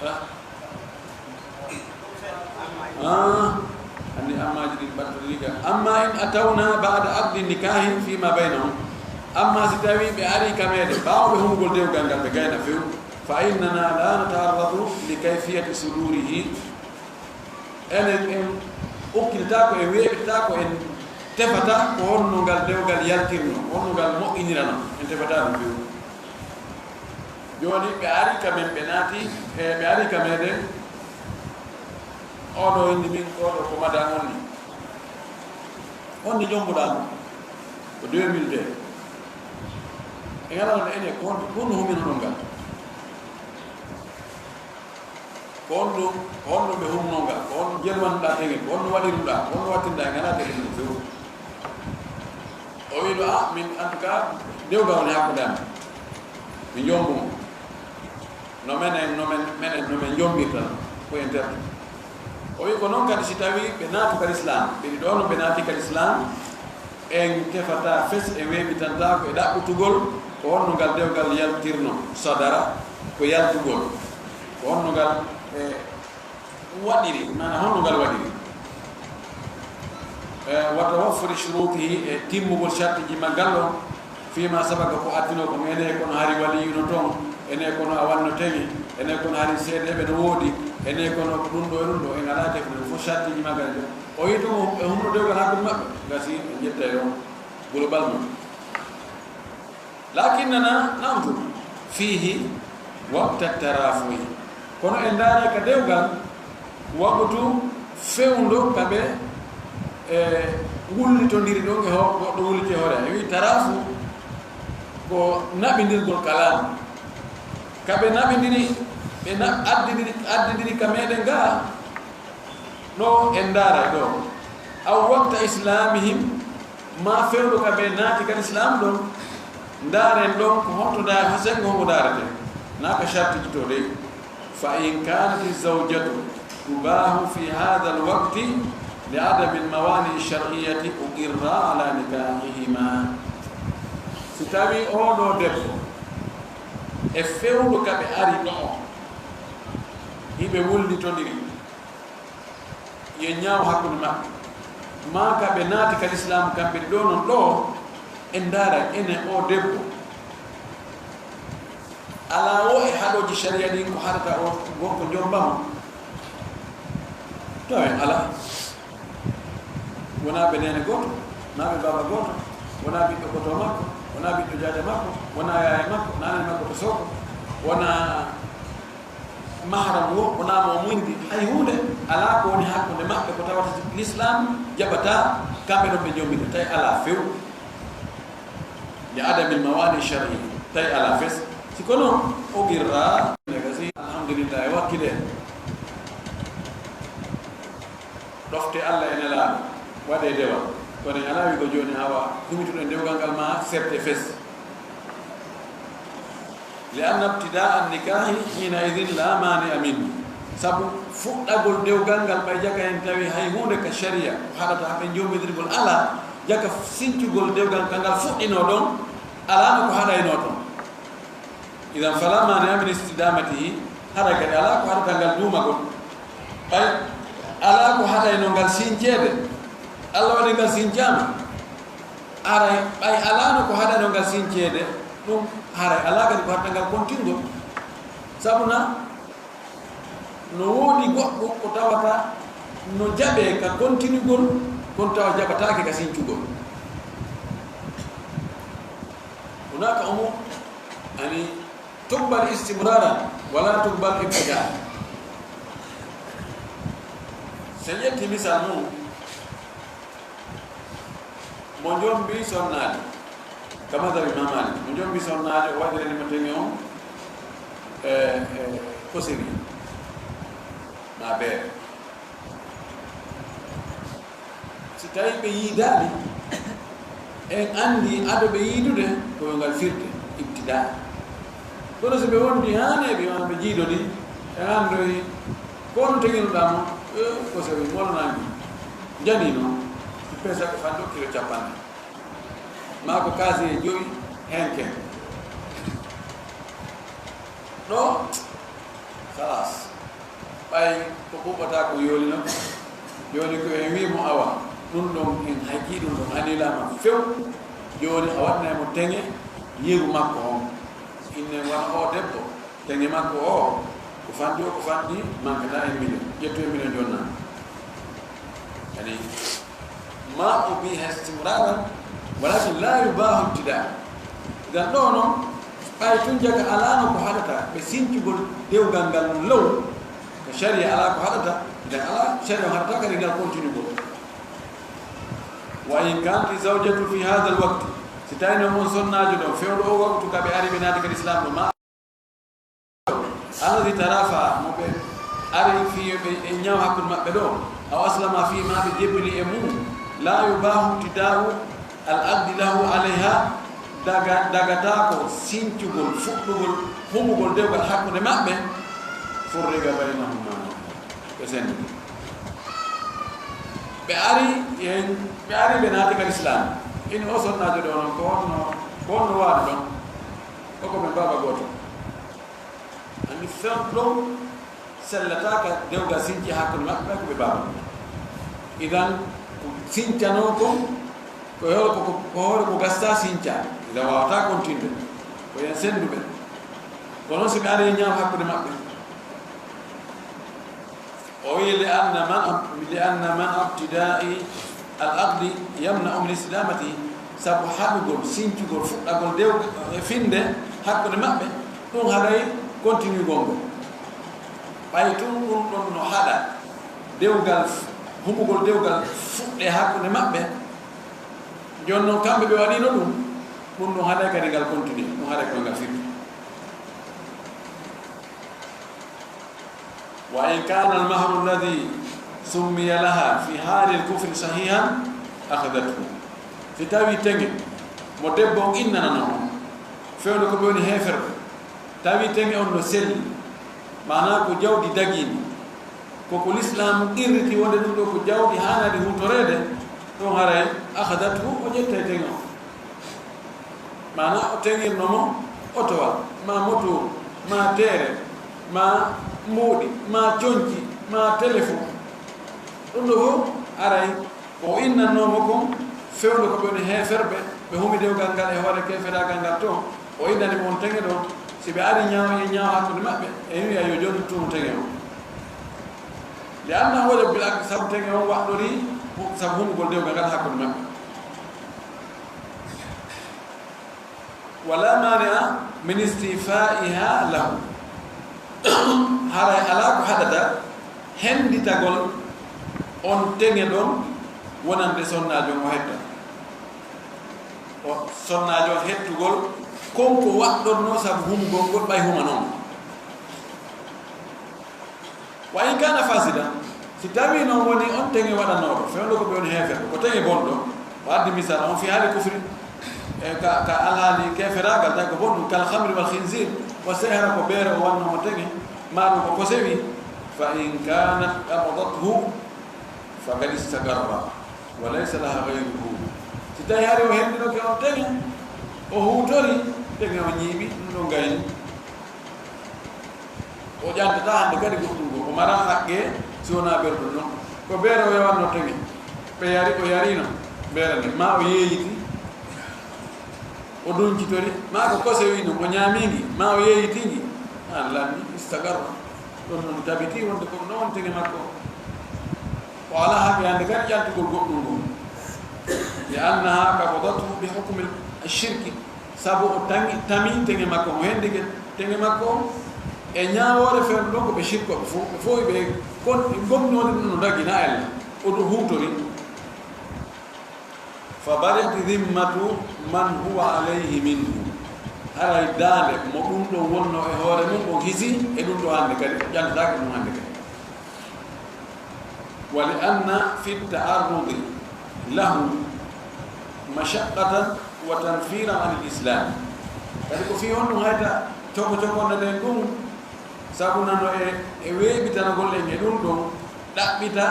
Ah. Ah, anndi ammaaji ɗin ɓattoriiga. Amma in atawna ba'da aqdi nikahin fima baynahum. Amma si tawii ɓe arii ka meeɗen ɓaawo ɓe humugol dewgal ngal ɓe gayna few, fa innana la nata'arradu li kayfiyati sudurihi. Enen en ukkitataa ko, en weeɓitataa ko, en tefataa ko honno ngal dewgal yaltirno, honno ngal moƴƴinirano. En tefataa ɗum few. Jooni ɓe ari ka men, ɓe naati, e ɓe ari ka meɗen, oɗo inni min, oɗo ko madame on ni. On ni jombuɗaa mo? Ko deux mille deux. E ngalaa no ene ko honɗum, ko honɗum humino ɗon ngal? Ko honɗum, ko honɗum ɓe humnoo ngal? Ko honɗum jelmanuɗaa tengel? Ko honɗum waɗiruɗaa? Ko honɗum wattinɗaa? E ngalaa tengel ɗum few. O wi'i ɗo, "Ah, min, en tout cas, dewgal woni hakkunde amen. Mi jombu mo. No menen, no men, menen, no men jombirta ko en terɗo." O wi'i, ko non kadi si tawii ɓe naatu ka lislaam, ɓe ɗiɗo non ɓe naati ka lislaam, en tefataa fes, en weeɓitantaa ko e ɗaɓɓutugol ko honno ngal dewgal yaltirno, sadara, ko yaltugol, ko honno ngal, e, waɗiri, maana honno ngal waɗiri. E, wa tawaffuri shurutihi, e timmugol shartiji maggal on, fima sabaka, ko artino ko, ene kono hari waliyu no ton, ene kono a wanno temi, ene kono hari seedeɓe no woodi, ene kono ko ɗum ɗo e ɗum ɗo, en alaa tefude fof shartiji maggal ɗo. O wi'i ɗum e humno dewgal hakkunde maɓɓe, gasi en ƴettay ɗon globalement. Lakinnana nanzur fihi waqta tarafuhi. Kono en ndaara ka dewgal waqtu fewndo ka ɓe, e, wullitondiri ɗon e ho-, goɗɗo wulliti e hoore. E wi tarafu ko naɓindirgol kalamu. Ka ɓe naɓindiri, ɓe na-, addindiri, addindiri ka meɗen ga, ɗo en ndaara ɗo. Aw waqta islamihim, ma fewndo ka ɓe naati ka lislaam ɗon, ndaaren ɗon ko honto ndaa-, ha sengo hongo ndaarete, naa ka shartiji to dey. Fa in kanati zawjatu tubahu fi hadha alwaqti li adami almawani shar'iyyati uqirra ala nikahihima. Si tawi oɗo debbo e fewndo ka ɓe ari ɗo on, hiɓe wullitondiri, yo ñaaw hakkunde maɓɓe, maa ka ɓe naati ka lislaam kamɓe ɗo non ɗo, en ndaara ene o debbo alaa wo e haɗooji sharia ɗin ko haɗata o gorko jomba mo? Taw en alaa. Wonaa ɓe neene gooto, wonaa ɓe baaba gooto, wonaa ɓiɗɗo goto makko, wonaa ɓiɗɗo jaaja makko, wonaa yaaya makko, wonaa nene makko to sooko, wonaa mahram wo, wonaa mo o muñdi. Hay huunde alaa ko woni hakkunde maɓɓe ko tawata lislaam jaɓataa kamɓe ɗon ɓe jombita, tawi alaa few. Li adamil mawani shar'i, tawi alaa fes. Si ko non, o qirra, ne gasi, alhamdulillah, e wakkile. Ɗofte Allah e Nelaaɗo, waɗee dewal. Kono en alaa wi'go jooni, awa, humituɗen dewgal ngal ma serte fes. Li anna ibtidaa an-nikaahi hiina idin laa maani'a minhu. Sabu fuɗɗagol dewgal ngal, ɓay jaka en tawi hay huunde ka sharia ko haɗata ɓe jombidirgol alaa, jaka sincugol dewgal ka ngal fuɗɗinoo ɗon, alaa no ko haɗaynoo ton. Idan falaa maani'a min istidamatihi, haray kadi alaa ko haɗata ngal duumagol. Ɓay alaa ko haɗaynoo ngal sinceede, Allah waɗi ngal sincaama. Haray ɓay alaa no ko haɗaynoo ngal sinceede, ɗum haray alaa kadi ko haɗata ngal kontingol. Sabu na no woodi goɗɗum ko tawata no jaɓee ka kontinugol, kono tawa jaɓataake ka sincugol. Hunaaka umur, ani, tuqbal istimraran, Wala tuqbal ibtidaa. So ƴetti misal mum, mo jombi sonnaajo, ka madhab Imam Malik, mo jombi sonnaajo, o waɗirani mo teŋe on, e, e, kosiri, ma beere. Si tawi ɓe yiidaali, en anndi ado ɓe yiidude, ko yo ngal firde, ibtidaa. Kono si ɓe wondi haa neeɓi, maa ɓe jiidodi, en anndoyi ko on teŋiruɗaa mo, e, ko sawi mo nangi. Jani noon, pesa ko fanɗo kilo capanɗe. Maa ko kaasi e jowi, henke. Ɗo, khalas. Ɓay ko ɓuuɓata ko yooli non. Jooni ko en wii mo, awa, ɗum ɗon en haykii ɗum ɗon anilaama few. Jooni a waɗnay mo teŋe yeru makko on. Inne wona o debbo, teŋe makko o, ko fanɗi o, ko fanɗi mankata en miliyon. Ƴettu en miliyon jonnaa. Yani, ma ubiha istimraran, walakin la yubahu ibtidaa. Idan ɗo non, ɓay tun jaga alaano ko haɗata, ɓe sincugol dewgal ngal no law, ko sharia alaa ko haɗata, idan alaa sharia on haɗata kadi ngal continue gol. Wa in kanat zawjatu fi hadha al-waqti, si tawi non on sonnaajo ɗon, fewndo o waqtu ka ɓe ari ɓe naati kadi Islam ɗo, ma alladhi tarafa, mo ɓe ari fii yo ɓe e ñaaw hakkunde maɓɓe ɗo, aw aslama fii, ma ɓe jebbini e mum, la yubahu ibtida'u al-aqdi lahu alayha, daga, dagataako sincugol, fuɗɗugol, humugol dewgal hakkunde maɓɓe, furriga baynahuma, ɓe senndi. Ɓe ari, en, ɓe ari ɓe naati ka Islam. Ini o sonnaajo ɗo non, ko honno, ko honno waɗi ɗon? Koko ɓe baaba gooto. Anndi fewndo ɗon sellataaka dewgal sinci hakkunde maɓɓe ɓay ko ɓe baaba. Idan, ko sincanoo kon, ko yo-, ko, ko, ko hoore ko gasta sinca. Idan waawataa kontinde. Ko yen sennduɓe. Kono si ɓe ari ñaaw hakkunde maɓɓe. O wi'i, li anna man, li anna man ibtida'i al-aqdi yamna'u min istidamati, sabu haɗugol, sincugol, fuɗɗagol dew-, e finde hakkunde maɓɓe, ɗum haɗay continue gol ngol. Ɓay tun ɗum ɗon no haɗa dewgal, humugol dewgal fuɗɗe hakkunde maɓɓe, jooni non kamɓe ɓe waɗino ɗum, ɗum ɗum haɗay kadi ngal continue, ɗum haɗay koy ngal firti. Wa in kana al-mahru alladhi summiya laha fi hali al-kufri sahihan, akhadathu. Si tawi teŋe mo debbo on innanano on, fewndo ko ɓe woni heeferɓe, tawi teŋe on no selli, maanaa ko jawdi dagiindi, ko ko Lislaamu qirriti wonde ɗum ɗo ko jawdi haanadi huutoreede, ɗon haray akhadathu, o ƴettay teŋe on. Maanaa o teŋirno mo otowal, maa motooru, maa teere, maa mbuuɗi, maa conci, maa telefon. Ɗum ɗo fof aray ko o innannoo mo kon, fewndo ko ɓe woni heeferɓe, ɓe humi dewgal ngal e hoore keeferaagal ngal toon. O innani mo on teŋe ɗon, si ɓe ari ñaawo e ñaawo hakkunde maɓɓe, e wi'a yo jontu teŋe on. Li annahu wajaba bil aqdi, sabu teŋe on waɗɗorii, sabu humugol dewgal ngal hakkunde maɓɓe. Wala mani'a min istifa'iha lahu. Haray alaa ko haɗata henditagol on teŋe ɗon wonande sonnaajo on o hetta. O sonnaajo on hettugol kon ko waɗɗonnoo sabu humugol ngol ɓay huma non. Wa in kana fasidan, si tawi non woni on teŋe waɗanooɗo, fewndo ko ɓe woni heeferɓe, ko teŋe bonɗo, o addi misal, on fi hali kufri, e ka, ka alhaali keeferaagal, tawi ko bonɗum, kal khamri wal khinzir, o sehra ko beere o wanno mo teŋe, maa ɗum ko kosewi, fa in kanat qabdathu, faqad istaqarra, wa laysa laha ghayruhu. Si tawi hari o hendinoke on teŋe, o huutori, teŋe o ñiiɓi, ɗum ɗo ngayni. O ƴantataa hannde kadi goɗɗum goo. O maraa haqqee si wonaa beere ɗum non. Ko beere o yawanno teŋe. Ɓe yari, o yariino beere nde. Maa o yeeyiti, o duñcitori. Maa ko kose wii non, o ñaamii ngi. Maa o yeeyiti ngi. An lanni, istagarra. Ɗum non tabitii wonde ko ɗum non woni teŋe makko. O alaa haqqe hannde kadi ƴantugol goɗɗum goo. Li annaha qabdathu bi hukmi shirki. Sabu o taŋi, tamii teŋe makko, o hendike teŋe makko on E ñaawoore feere ɗon ko ɓe shirkooɓe fof, ɓe fof ɓe kon-, ɓe gomnoode ɗum no dagi na ella, o ɗum huutori. Fa bari'at zimmatu man huwa alayhi minhu. Haray daande mo ɗum ɗon wonno e hoore mum, on hisi e ɗum ɗo hannde kadi, o ƴantataake ɗum hannde kadi. Wa li anna fi ta'arrudi lahu mashaqqatan wa tanfiran anil islam. Kadi ko fii honɗum hayta coko coko nden ɗum, sabu nano e, e weeɓitanagol en e ɗum ɗon, ɗaɓɓita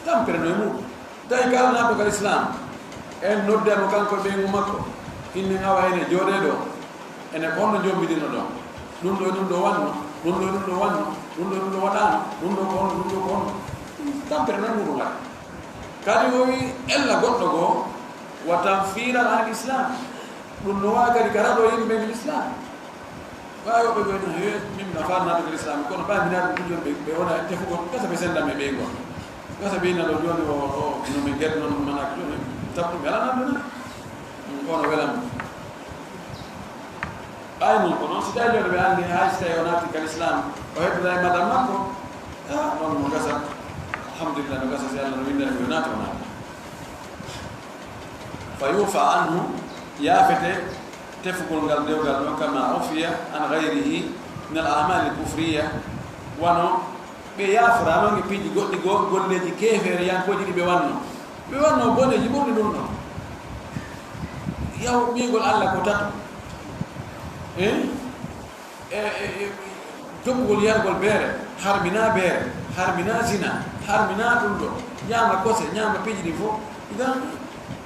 tampere no e muɗum. Tawi kala naatugol islam, en nodde mo kanko e ɓeyngu makko, innen awa ene jooɗee ɗo, ene ko honno jombiɗino ɗon. Ɗum ɗo e ɗum ɗo wanno, ɗum ɗo e ɗum ɗo wanno, ɗum ɗo e ɗum ɗo waɗaano, ɗum ɗo ko honno, ɗum ɗo ko honno. Tampere nan muɗum waɗa. Kadi o wi ella goɗɗo goo, wa tanfiran an islam. Ɗum no wawi kadi ka raɗo yimɓe ɓen islam. Ɓaawo ɓe goyno, he, min mi na faal naatugol islam, kono ɓaawo mi naati ɗum jooni ɓe, ɓe wona tefugol, gasa ɓe senda mi ɓeyngu am. Gasa ɓe ina ɗo jooni o, o, no min gerte noon, manaki jooni, taɓ ɗum yalana ɗum. Ɗum kono welan mo. Ɓaawo noon ko noon, si tawi jooni ɓe anndi, hay si tawi o naati kal islam, o heddora e madam makko, ah, ɗon mo gasa, alhamdulillah, no gasa si Allah no winndani mo yo naata, o naata. Fa yufa anhu, yaafete tefugol ngal dewgal ɗon, kama ufiya an gayrihi min al a'mali kufriya, wano ɓe yaaforaama e piiji goɗɗi goo, golleeji keefeere yankooji ɗi ɓe wanno. Ɓe wanno boneeji ɓurɗi ɗum ɗon. Yaw ɓiygol Allah ko tato. Eh? E, e, e, jokkugol yargol beere, harmina beere, harmina zina, harmina ɗum ɗo, ñaama kose, ñaama piiji ɗi fof. Idan,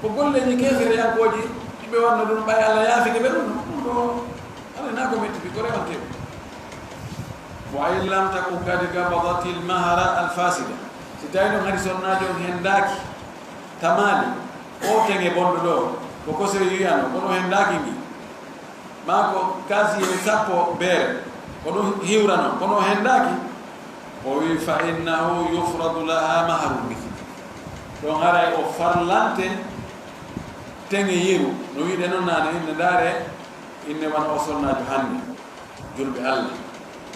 ko golleeji keefereyankooji ɗi ɓe wanno ɗum, ɓay Allah yaafike ɓe ɗum, ɗum ɗo, Allah na ko metti ɓe, ko rewanteeɓe. Wa in lam takun qad qabadatil mahra al fasida. Si tawi noon hari sonnaajo on hendaaki, tamaali, o teŋe bonɗo ɗo, ko kose wiyano, kono hendaaki ngi. Maa ko kasiye sappo beere, ko ɗum hiwrano, kono o hendaaki. O wi, "Fa innahu yufradu laha mahrul misli." Ɗon haray o farlante teŋe yeru. No wi'uɗen non naane, inne ndaare, inne wano o sonnaajo hannde. Julɓe Allah,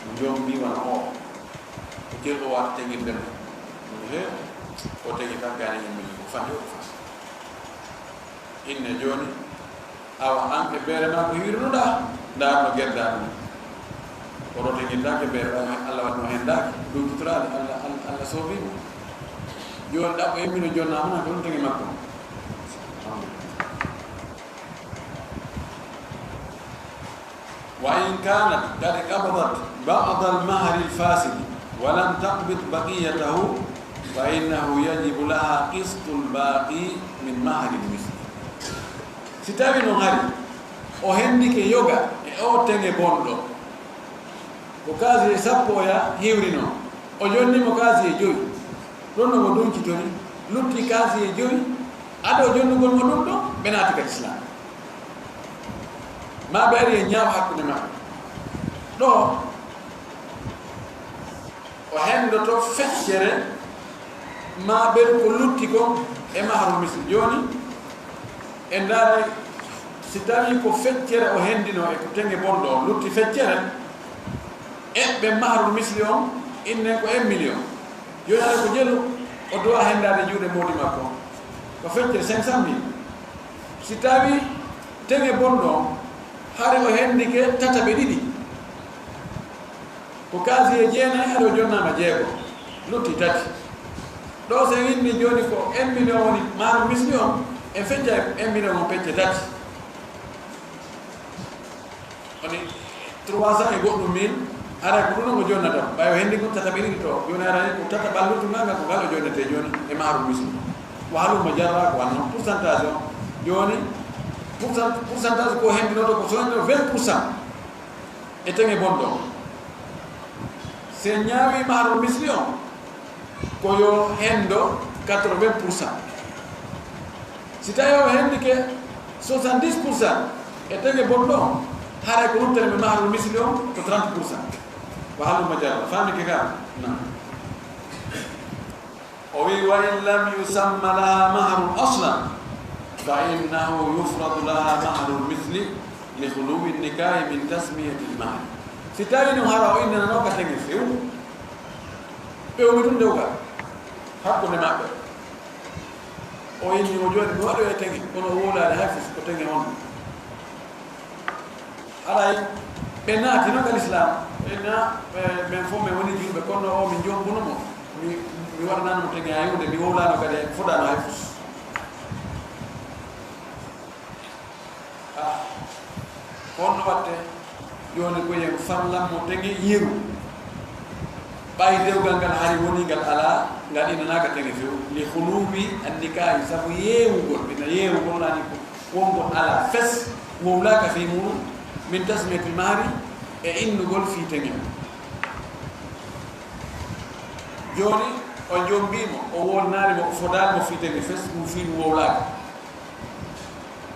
mo jombi wano o. Ko jeeɗo waata teŋirde mum. He, o teŋi tan gaani e mum, ko fande o fas. Inne jooni, awa an e beere maa ko hiwrunoɗaa, ndaar no geddaa ɗum. Kono teŋirtaake beere maa, Allah waɗno heen daake, ɗum tutoraade, Allah, Allah, Allah soobii mo. Jooni ɗaɓɓo immino jonnaa mo, ko ɗum teŋi makko. Wa in kanat qad qabadat ba'd al-mahr al-fasid wa lam taqbid baqiyatahu fa innahu yajibu laha qistul baqi min mahr al-misl. Si tawi noon hari o hendike yoga e o teŋe bonɗo, ko kaasiye sappo o ya hiwrino, o jonni mo kaasiye joyi. Ɗon no mo duncitori, lutti kaasiye joyi, ado jonnugol mo ɗum ɗo, ɓe naati ka Islam. Maa ɓe ari e ñaawo hakkunde maɓɓe. Ɗo, o hendoto feccere, maa ɓen ko lutti kon e mahrul misli. Jooni, en ndaaray, si tawii ko feccere o hendino e ko teŋe bonɗo on, lutti feccere, eɓɓe mahrul misli on, innen ko un million. Jooni hara ko jelu, o dowa hendaade juuɗe moodi makko. Ko feccere cinq cent mille. Si tawi teŋe bonɗo on, hari o hendike tataɓe ɗiɗi. Ko kaasiye jeenayi, hari o jonnaama jeego. Lutti tati. Ɗo so en inni jooni ko un million woni maaro misli on, en fecca un million on pecce tati. Woni trois cents e goɗɗum mille, haray ko ɗum ɗon o jonnata. Ɓay o hendi ko tataɓe ɗiɗi to. Jooni haray ko tataɓal luttungal ngal ko ngal o jonnete jooni e maaro misli. Wa halumma jarra ko wanno pourcentage o. Jooni pourcent-, pourcentage ko hendinoto ko so hendino vingt pour cent e teŋe bonɗo. Se ñaawi maaro misli on, ko yo hendo quatre-vingts pour cent. Si tawi o hendike soixante-dix pour cent e teŋe bonɗo on, haray ko ruttere ɓe mahrul misli on ko trente pour cent. Wa halumma jarra. Faamike ka? Na. O wi, "Wa in lam yusamma laha mahrun aslan, fa innahu yufradu laha mahrul misli li khuluwi nikahi min tasmiyati al-mahr." Si tawii no hara o innanano ka teŋe few, ɓe woni ɗum dewgal hakkunde maɓɓe. O inni o jooɗi mi waɗoya teŋe, kono o wowlaali hay fof ko teŋe on. Haray ɓe naati no ka lislaam, ɓe na, ɓe, men fof men woni julɓe, kono o min jombuno mo, mi, mi waɗanano mo teŋe hay huunde, mi wowlaano kadi, fodaano hay fof. Ah, ko honno watte? Jooni ko yen farlan mo teŋe yeru. Ɓay dewgal ngal hari woni ngal alaa, ngal innanaaka teŋe few. Li huluwi annikaahi, sabu yeewugol, ɓe na yeewugol naani ko wongol alaa fes, wowlaaka fii muɗum, min tasmiyatil mahari, e innugol fii teŋe. Jooni o jombii mo, o wowlanaali mo, o fodaali mo fii teŋe fes, ɗum fii ɗum wowlaaka.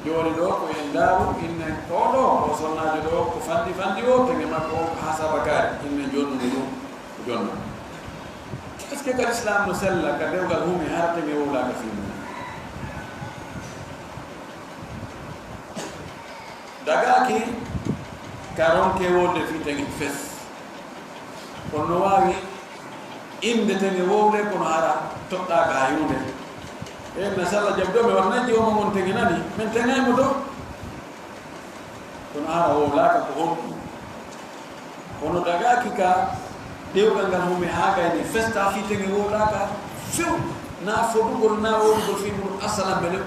Jooni ɗo ko en ndaaru, innen oo ɗo, oo sonnaajo ɗo, ko fanɗi fanɗi o, teŋe makko o ko haa sabakaari, innen jonnude ɗum, ko jonna. Est-ce que ka lislaam no sella, ka dewgal hume, hara teŋe wowlaaka fii mum? Dagaaki ka ronke wolde fii teŋe fes. Kono no waawi innde teŋe wowle, kono hara toɗɗaaka hay huunde. Ɓeen na salla jaɓi ɗo, ɓe waɗa najji o mo ngon teŋe nani, men teŋay mo to. Kono hara wowlaaka ko honɗum? Kono dagaaki ka dewgal ngal hume haa gayni festa fii teŋe wowlaaka few, na fodugol, na wowlugol fii mum asalan ɓe ɗo.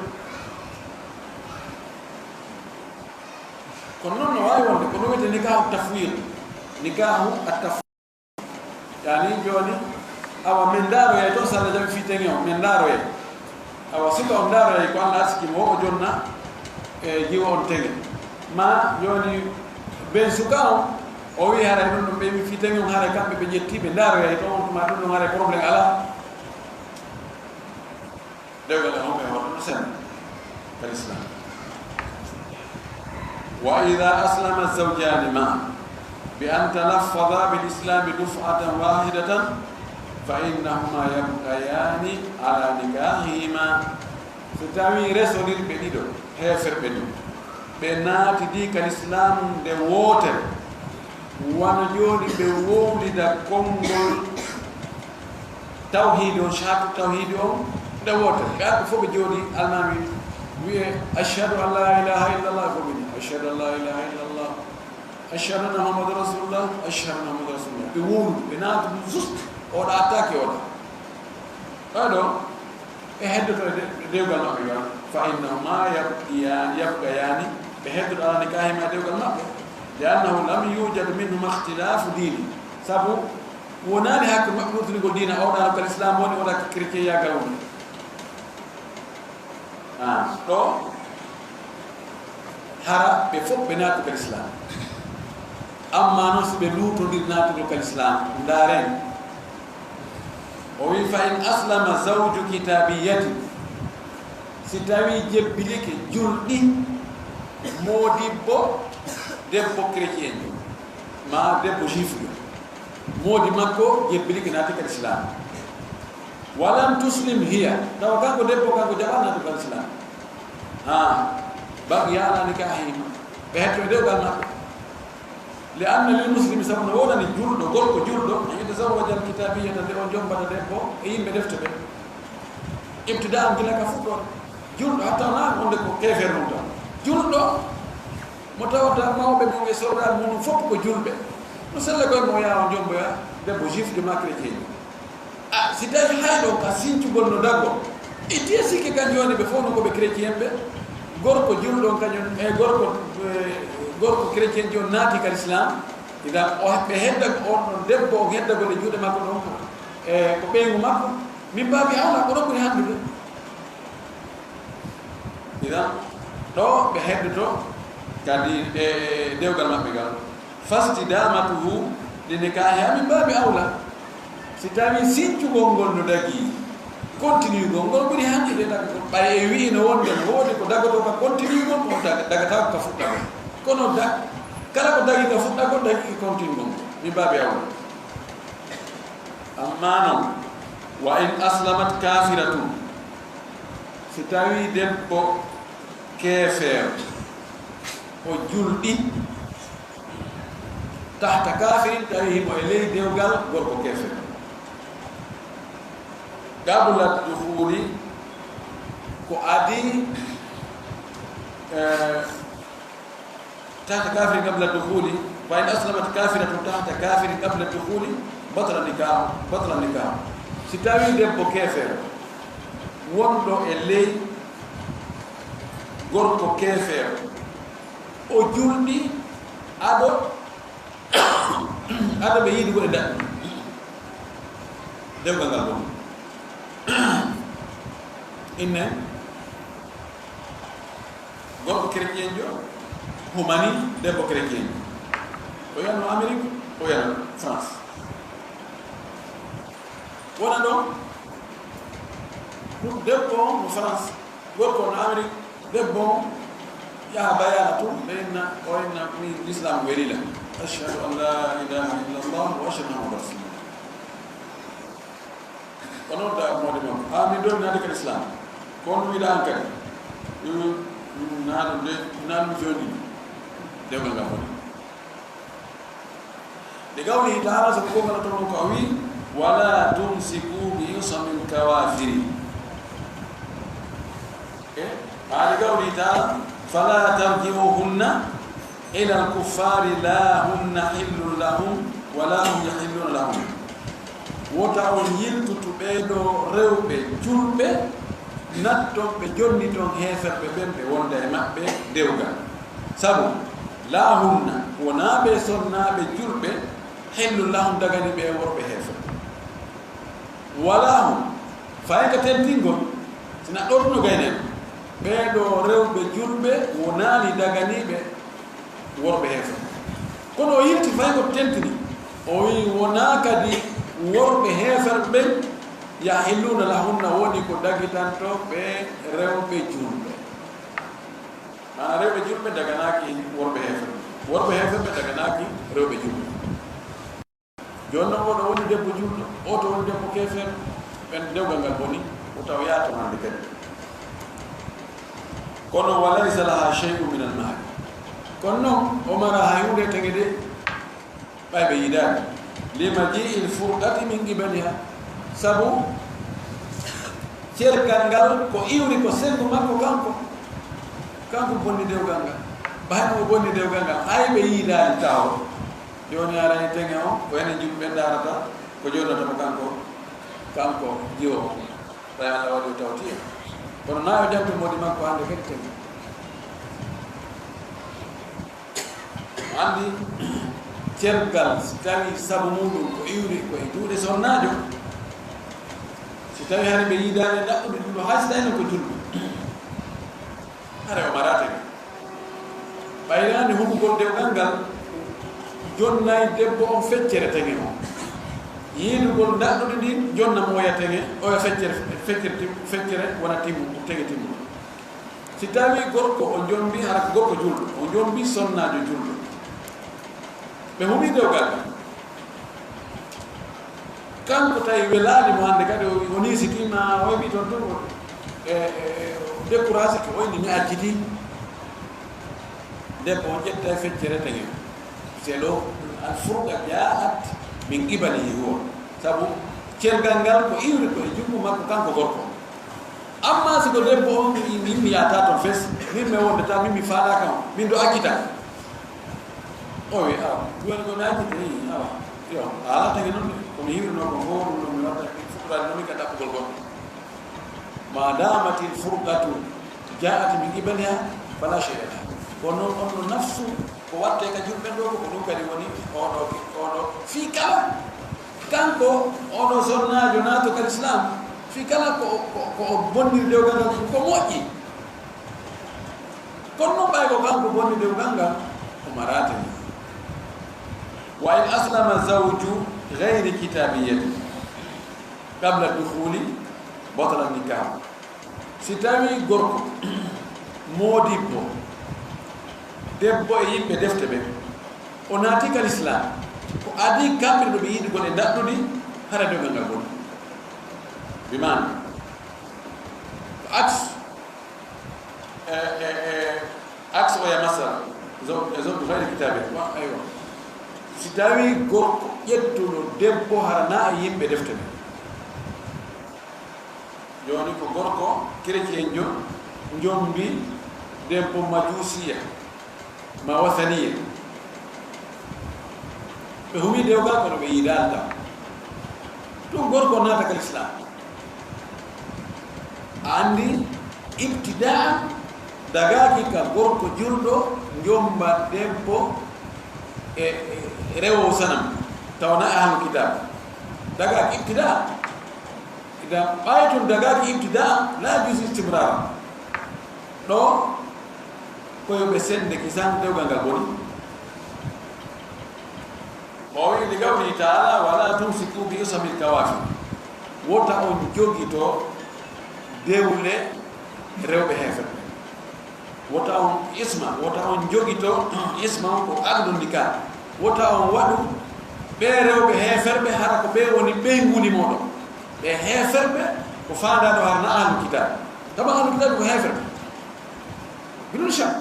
Kono noon no waawi wonde, ko ɗum wiyetee nikaahu tafwiid. Nikaahu at-tafwiid. Yaani jooni, awa men ndaaroyay toon, salla jaɓi fii teŋe on, men ndaaroyay. Awa suka on ndaaroyay ko Alla arsiki mo, o jonna, e, jiwo on teŋe. Ma jooni, ben suka on, o wi'i haray ɗum ɗum ɓe wi'i fii teŋe on, haray kamɓe ɓe ƴetti, ɓe ndaaroyay toon, on tuma ɗum ɗum haray problème alaa. Dewgal e homo e hoto no senna ka lislaam. Wa ida aslama zawjaani maan bi an talaffaza bil islaami duf'atan waahidatan fa innahuma yabqayaani ala nikaahihima. So tawii resondirɓe ɗiɗo heeferɓe ɗin, ɓe naatidii ka lislaam nde wootere, wano jooni ɓe wowlida konngol tawhiid on, shahaadatu tawhiid on, nde wootere. Ɓe arɓe fof ɓe jooɗii, almaami wi'e, "Ashhadu an laa ilaaha illallah," fof ɓe wi'i, "Ashhadu an laa ilaaha illallah, ashhadu anna Muhammadan rasulullah, ashhadu anna Muhammadan rasulullah." Ɓe wowlude, ɓe naata ɗum juste, oɗa attaqué oɗa. Ɓay ɗo, ɓe heddoto e de-, dewgal maɓɓe ngal. Fa innahuma yabqiya-, yabqayaani, ɓe heddoto ala nikaahihima e dewgal maɓɓe. Li annahu lam yujad minhuma ikhtilaafu diini. Sabu wonaani hakkunde maɓɓe wurtinigol diina, oɗa no ka lislaam woni, oɗa ka chrétienyagal woni. Ah, ɗo, hara ɓe fof ɓe naatu ka lislaam. Amma noon, si ɓe luutondiri naatugol ka lislaam, ndaaren. O wi'i, "Fa in aslama zawju kitaabiyatin," si tawii jebbilike julɗi moodibbo debbo chrétienjo, ma debbo juifjo, moodi makko jebbilike naati ka lislaam. "Wa lam tuslim hiya," tawa kanko debbo, kanko jaɓaa naatu ka lislaam. Ha, baqiya ala nikaahihima, ɓe hetto e dewgal maɓɓe. Li anna lil muslimi, sabu no woodani julɗo, gorko julɗo, an yatazawwaja al kitaabiyata, nde o jombata debbo e yimɓe defte ɓe. Ibtidaan, gila ka fuɗɗoode. Julɗo, hatta wonaa wonde ko keefeer mum tan. Julɗo, mo tawata mawɓe mum e sorraaɓe mum fof ko julɓe. No sella koye mo yaha o jomboya debbo juifjo ma chrétienjo. A, si tawi hay ɗo ka sincugol no dagoo, e tiya sikke kan jooni ɓe fof no ko ɓe chrétien ɓe, gorko julɗo on kañum, e gorko, e gorko chrétienjo on naati ka lislaam, idan o, ɓe hedda on ɗon debbo on heddagol e juuɗe makko ɗon, e ko ɓeyngu makko, min mbaawi awla ko ɗon ɓuri hanndude. Idan ɗo ɓe heddoto kadi e dewgal maɓɓe ngal. Fastidamatuhu li nikaahiha min baabi awla. Si tawii sincugol ngol no dagii, continue gol ngol ɓuri hanjude dagagol. Ɓay e wi'i no wonde no woodi ko dagotoo ka continue gol, ko daga-, dagataako ka fuɗɗagol. Kono dag-, kala ko dagii ka fuɗɗagol, dagii ka continue gol. Min baabi awla. Amma non, wa in aslamat kafiratun, si tawii debbo keefeero, o julɗi, Tahta kafirin, tawi himo e ley dewgal gorko keefeero. Qabla dukhuli, ko adii, eh, tahta kafirin qabla dukhuli, fa in aslamat kafiratun tahta kafirin qabla dukhuli, batala nikah, batala nikah. Si tawi debbo keefeero, wonɗo e ley gorko keefeero, o julɗi ado Ado ɓe yiɗugol e daɗɗi. Dewgal ngal ɗon. Inne. Gorko chrétienjo, humani debbo chrétienjo. O yano Amérique, o yano France. Wona ɗon, ɗum debbo on mo France, gorko on Amérique, debbo on yaha bayaana tun, ɓe inna, o inna, min l'islam welila. Ashhadu an la ilaha illa Allah wa ashhadu anna Muhammadan rasulullah. Ko noon da moodi makko. A min ɗon naade ka l'islam. Ko on wiɗa an kadi. Ɗum, ɗum naa ɗum de, naa ɗum fewndi. Dewgal ngal woni. Li qawlihi ta'ala, sabu ko Allah toon ko o wi'i, "Wala tumsiku bi isamil kawafiri." E, a li qawlihi ta'ala, "Fala tarji'uhunna ila al-kuffari la hunna hillun lahum, wa la hum yahilluna lahum." Wota on yiltutu ɓee ɗoo rewɓe julɓe, natton ɓe, jonniton heeferɓe ɓen, ɓe wonda e maɓɓe dewgal. Sabu, laa hunna, wonaa ɓe sonnaaɓe julɓe, hillun lahum, dagani ɓe worɓe heeferɓe. Walaa hum, fayin ka tentingol, si na ɗortuno gaynen, ɓee ɗoo rewɓe julɓe wonaali daganiiɓe worɓe heeferɓe. Kono o yilti fay ko tentini, o wi'i wonaa kadi worɓe heeferɓe ɓen yahilluuna lahunna woni ko dagitanto ɓe rewɓe julɓe. Maana rewɓe julɓe daganaaki worɓe heeferɓe, worɓe heeferɓe daganaaki rewɓe julɓe. Jooni noon, oɗo woni debbo juulɗo, oto woni debbo keefeero, ɓen dewgal ngal boni, o taw yaato hannde kadi. Kono, "wa laysa laha shay'un min al-mahri." Kono noon, o mara hay huunde e teŋe de, ɓay ɓe yiidaani. "Li maji'il furqati min qibaliha." Sabu, cergal ngal ko iwri ko senngo makko kanko. Kanko bonni dewgal ngal. Ɓay no o bonni dewgal ngal, hay ɓe yiidaani tawo. Jooni aray teŋe on, ko enen julɓe ɓe ndaarata, ko jonnata mo kanko, kanko jiwo on. Tawi Allah waɗi o tawti en. Kono naa o janto moodi makko hannde kadi teŋe. O anndi cergal, si tawi sabu muɗum ko iwri ko e juuɗe sonnaajo, si tawi hari ɓe yiidaani ɗaɓɓude ɗum ɗo, hay si tawi noon ko julɗo. Hare o maraate ni. Ɓayraande huɓugol dewgal ngal, jonnay debbo on feccere teŋe on. Yiidugol ndaɗɗudi ndin, jonna mo oya teŋe, oya feccere, feccere tim-, feccere wona timmu, teŋe timmu. Si tawi gorko o jombi, hara ko gorko julɗo, o jombi sonnaajo julɗo. Ɓe huɓi dewgal ngal. Kanko tawi welaani mo hannde kadi, o, o niisitima, o heɓi toon tun, o, e, e, e, o découragé ko, o inni mi acciti. Debbo o ƴetta e feccere teŋe. C'est le, al furqa jaat min qibalihi huwa. Sabu cergal ngal ko iwri ko e junngo makko kanko gorko. Amma si ko debbo on wi'i, "Min mi yaata toon fes, min mi wondata, min mi faalaaka on, min ɗo accita." O wi, "Awa, jooni ko mi accita, ii, awa, yo, a alataa e non de, ko mi hiwrino ko fof, ɗum ɗo mi watta, mi fuɗɗoraade non min ka ɗaɓɓugol goɗɗo." Ma damatil furqatu ja'at min qibaliha, fala shay'a laha. Kono on no nafsu, ko watte ka julɓe ɗo, ko ɗum kadi woni oɗo, oɗo fii kala. Kanko, oɗo sonnaajo naato ka Islam, fii kala ko, ko, ko o bonniri dewgal ngal, ko moƴƴi. Kono noon ɓay ko kanko bonni dewgal ngal, o maraata ni. Wa in aslama zawju ghayri kitabiyyati qabla dukhuli batala nikah. Si tawi gorko moodibbo, debbo e yimɓe defte ɓe, o naati ka Lislaam, ko adii kamɓe no ɓe yiɗugol e ndaɗɗudi, hara dewgal ngal boni. Bi maana, ko aks, e, e, e, aks oya masala, zo-, e zawju ghayri kitabi, wa, aywa. Si tawii gorko ƴettuɗo debbo hara na e yimɓe defte ɓen. Jooni ko gorko kerecien jo, njombi debbo majuusiya, ma wasaniya. Ɓe humi dewgal kono ɓe yiidaali ɗam. Ɗum gorko naata ka lislaam. A anndi, ibtidaan dagaaki ka gorko julɗo njomba debbo e, e rewo sanam, tawa na e ahlul kitaab. Dagaaki ibtidaan. Idan ɓay tun dagaaki ibtidaan, la yajuuzu istimraar. Ɗo ko yo ɓe sende kisan dewgal ngal boni. O wi'i, li qawlihi ta'ala, "Wa la tumsiku bi usamil kawafir." Wota on jogito dewle rewɓe heeferɓe. Wota on isma, wota on jogito isma on ko aqdun nikah. Wota on waɗu ɓe rewɓe heeferɓe hara ko ɓe woni ɓeynguuli mooɗon. Ɓe heeferɓe ko faandaa ɗo hara na ahlul kitaab. Tama ahlul kitaab ko heeferɓe. Bidun shak.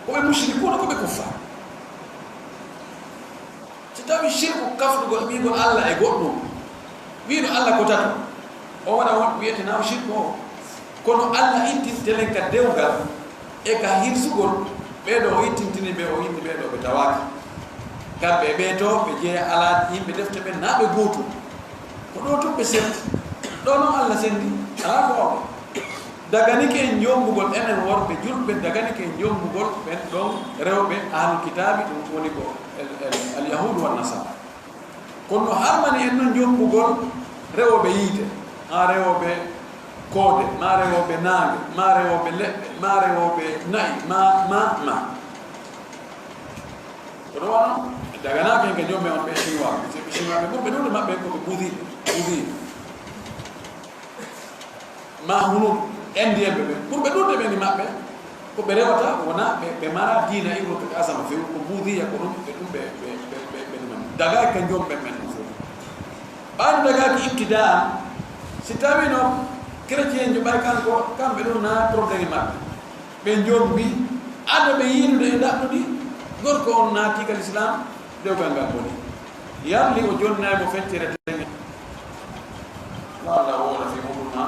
Ko ɓe mushrikuuna, ko ɓe kuffaar. Si tawi shirku, kaftugol ɓiygol Alla e goɗɗum, wi'ude Alla ko tato, o waɗa won wi'ete na o shirku o. Kono Alla ittintelen ka dewgal e ka hirsugol, ɓee ɗo o ittintini ɓe, o inni ɓee ɗo ɓe tawaaka. Kamɓe e ɓee to, ɓe jeya alaa yimɓe defte ɓen, naa ɓe gootum. Ko ɗo tun ɓe sendi. Ɗo non Alla sendi, alaa ko wawa. Daganike en jombugol, enen worɓe julɓe, daganike en jombugol ɓen ɗon rewɓe ahlul kitaabi, ɗum woni ko el, el, al yahudu wan nasara. Kono no harmani en non jombugol rewɓe yiite, maa rewɓe koode, maa rewɓe naange, maa rewɓe leɗɗe, maa rewɓe na'i, maa, maa, maa. Kono wano, daganaaka hen ka joom ɓe on ɓe Chinois, ɓe Chinois ɓe ɓurɓe ɗuuɗe maɓɓe ko ɓe buudiiɓe, buudiiɓe. Ma hunu Indienɓe ɓe, ɓurɓe ɗuuɗe ɓen e maɓɓe, ko ɓe rewata, wona ɓe, ɓe mara diina iwrude ka asama few, ko buudiya ko ɗum, ɓe ɗum ɓe, ɓe, ɓe, ɓe, ɓe ɗumen. Dagaaki ka joom ɓen ɓen ɗum fof. Ɓaade dagaaki ibtidaa, si tawino chrétien jo ɓay kanko, kamɓe ɗum na problème maɓɓe. Ɓe jombi, ado ɓe yiidude e daɗɗudi, gorko on naati ka lislaam, dewgal ngal boni. Yarli o jonnay mo feccere teŋe. Walla wooda fi muɗum ma.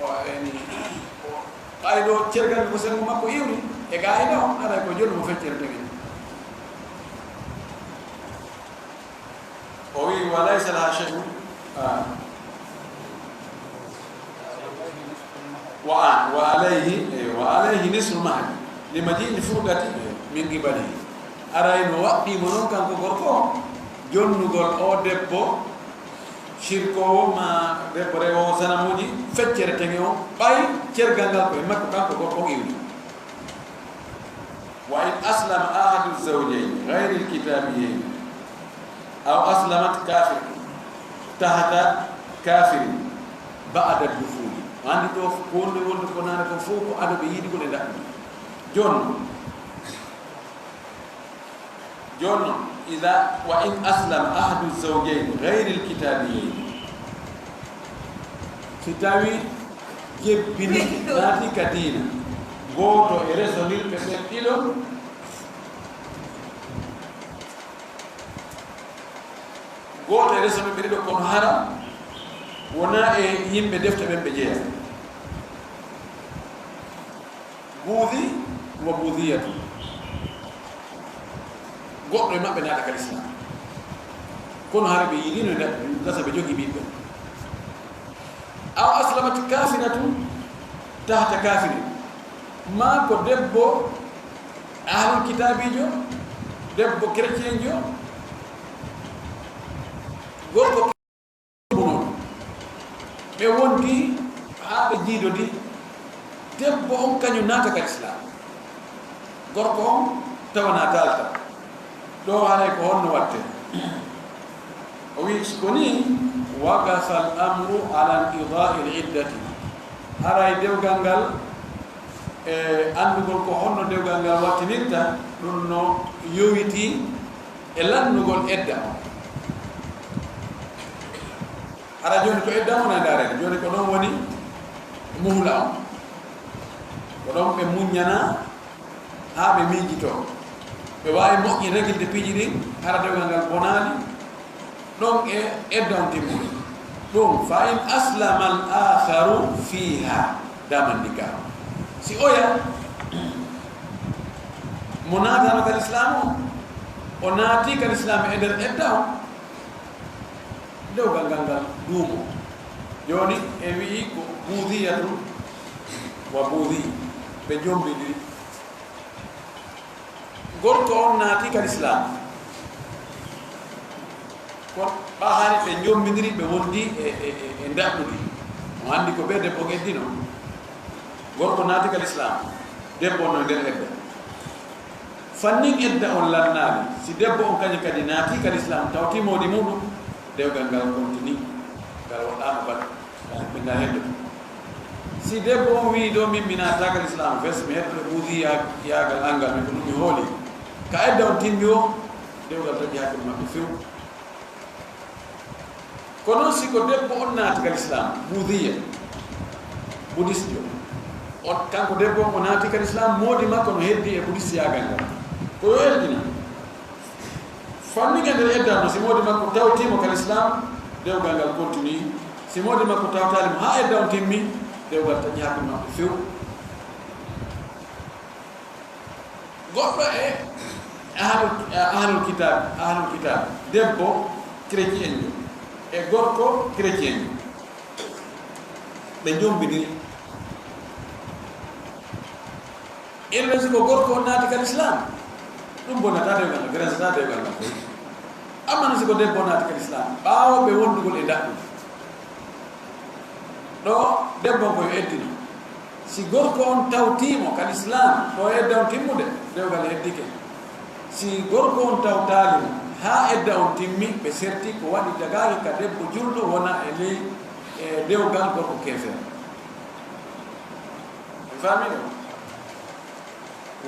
O eni, o, ɓay ɗo cergal ko sengo makko iwri, e ga ina on, aray ko jonni mo feccere teŋe. O wi'i, "Wa laysa laha shay'un." Ah. Wa, wa alayhi, eh, wa alayhi nisfu mahri. Li maji'il furqati, eh, min qibalihi. Aray no waɗɗii mo non kanko gorko, jonnugol o debbo, shirkoowo ma debbo rewo sanamuuji, feccere teŋe o, ɓay cergal ngal ko e makko kanko gorko on iwri. Wa in aslama ahadu zawjayni ghayril kitabiyayni aw aslamat kafir tahta kafirin ba'da dukhuli. Anndi ɗo ko wonde wonde ko nane ko fof ko ado ɓe yiɗi ko ɗe ndaɗɗu. Jooni non, jooni non, ida wa in aslama ahadu zawjayni ghayril kitabiyayni. Si tawi jebbinike, naati ka diina, gooto e resondirɓe ɓen ɗiɗo, gooto e resondirɓe ɗiɗo, kono hara wona e yimɓe defte ɓen ɓe jeya. Buudi wa buudiyatu. Goɗɗo e maɓɓe naata ka lislaam. Kono hara ɓe yiɗino nde gasa ɓe jogi ɓiɓɓe. Aw aslamati kafinatu tahta kafirin. Maa ko debbo ahlul kitaabiijo, debbo chrétienjo, gorko. Ɓe wondi haa ɓe jiidodi, debbo on kañum naata ka lislaam, gorko on tawa naataalta. Ɗo haray ko honno watte? O wi'i, so ko nii, waqafa al amru ala inqida'i al iddati. Haray dewgal ngal, e anndugol ko honno dewgal ngal wattinirta, ɗum no yowiti e lannugol edda on. Hara jooni ko edda on e ndaarede, jooni ko ɗon woni muhla on. Ko ɗon ɓe muññana haa ɓe miijitoo. Ɓe waawi moƴƴi régilde piiji ɗin, hara dewgal ngal bonaali, ɗon e edda on timmude. Ɗum, fa in aslama al akharu fiha, daman nikah. Si oya, mo naatano kal Islam o, o naati kal Islam e nder edda on, dewgal ngal ngal duumo. Jooni, en wi'i ko buudiyatu wa buudiy, ɓe jombidiri. Gorko on naati kal Islam. Kono ɓa hari ɓe jombidiri, ɓe wondi e, e, e, e ndaɗɗudi. Mo anndi ko ɓe debbo on eddino. Gorko naati kal Islam. Debbo on no nder edda. Fannin edda on lannaali. Si debbo on kañum kadi naati kal Islam, tawti moodi muɗum, dewgal ngal kontini. Ngal waɗaama bal. Ngal heddo. Si debbo on wi'i ɗo, min mi naataaka Islam, fes mi heddo e buudiya-, yaagal angal, mi ko ɗum mi hooli. Ka edda on timmi o, dewgal taƴi hakkunde maɓɓe few. Ko non si ko debbo on naati kal Islam, buudiya, budisjo. On, kanko debbo on o naati kal Islam, moodi makko no heddi e budis yaagal ngal. Ko yo eddina. Fanni e nder edda no, si moodi makko tawti mo kal Islam, dewgal ngal continue. Si moodi makko tawtaali mo haa edda on timmi, dewgal taƴi hakkunde maɓɓe few. Goɗɗo e ahlul, ahlul kitab, ahlul kitab, debbo chrétienjo e gorko chrétienjo, ɓe jombidiri. Illa si ko gorko on naati kal Islam, ɗum bonata dewgal ngal, grensataa dewgal ngal. Amma no si ko debbo on naati kal Islam, ɓaawo ɓe wondugol e ndaɗɗudi. Ɗo debbo on ko yo eddino. Si gorko on tawtiimo kal Islam, ko edda on timmude, dewgal heddike. Si gorko on tawtaali mo, haa edda on timmi, ɓe serti ko waɗi dagaaki ka debbo julɗo wona e ley, e dewgal gorko keefeero. En faami ɗum?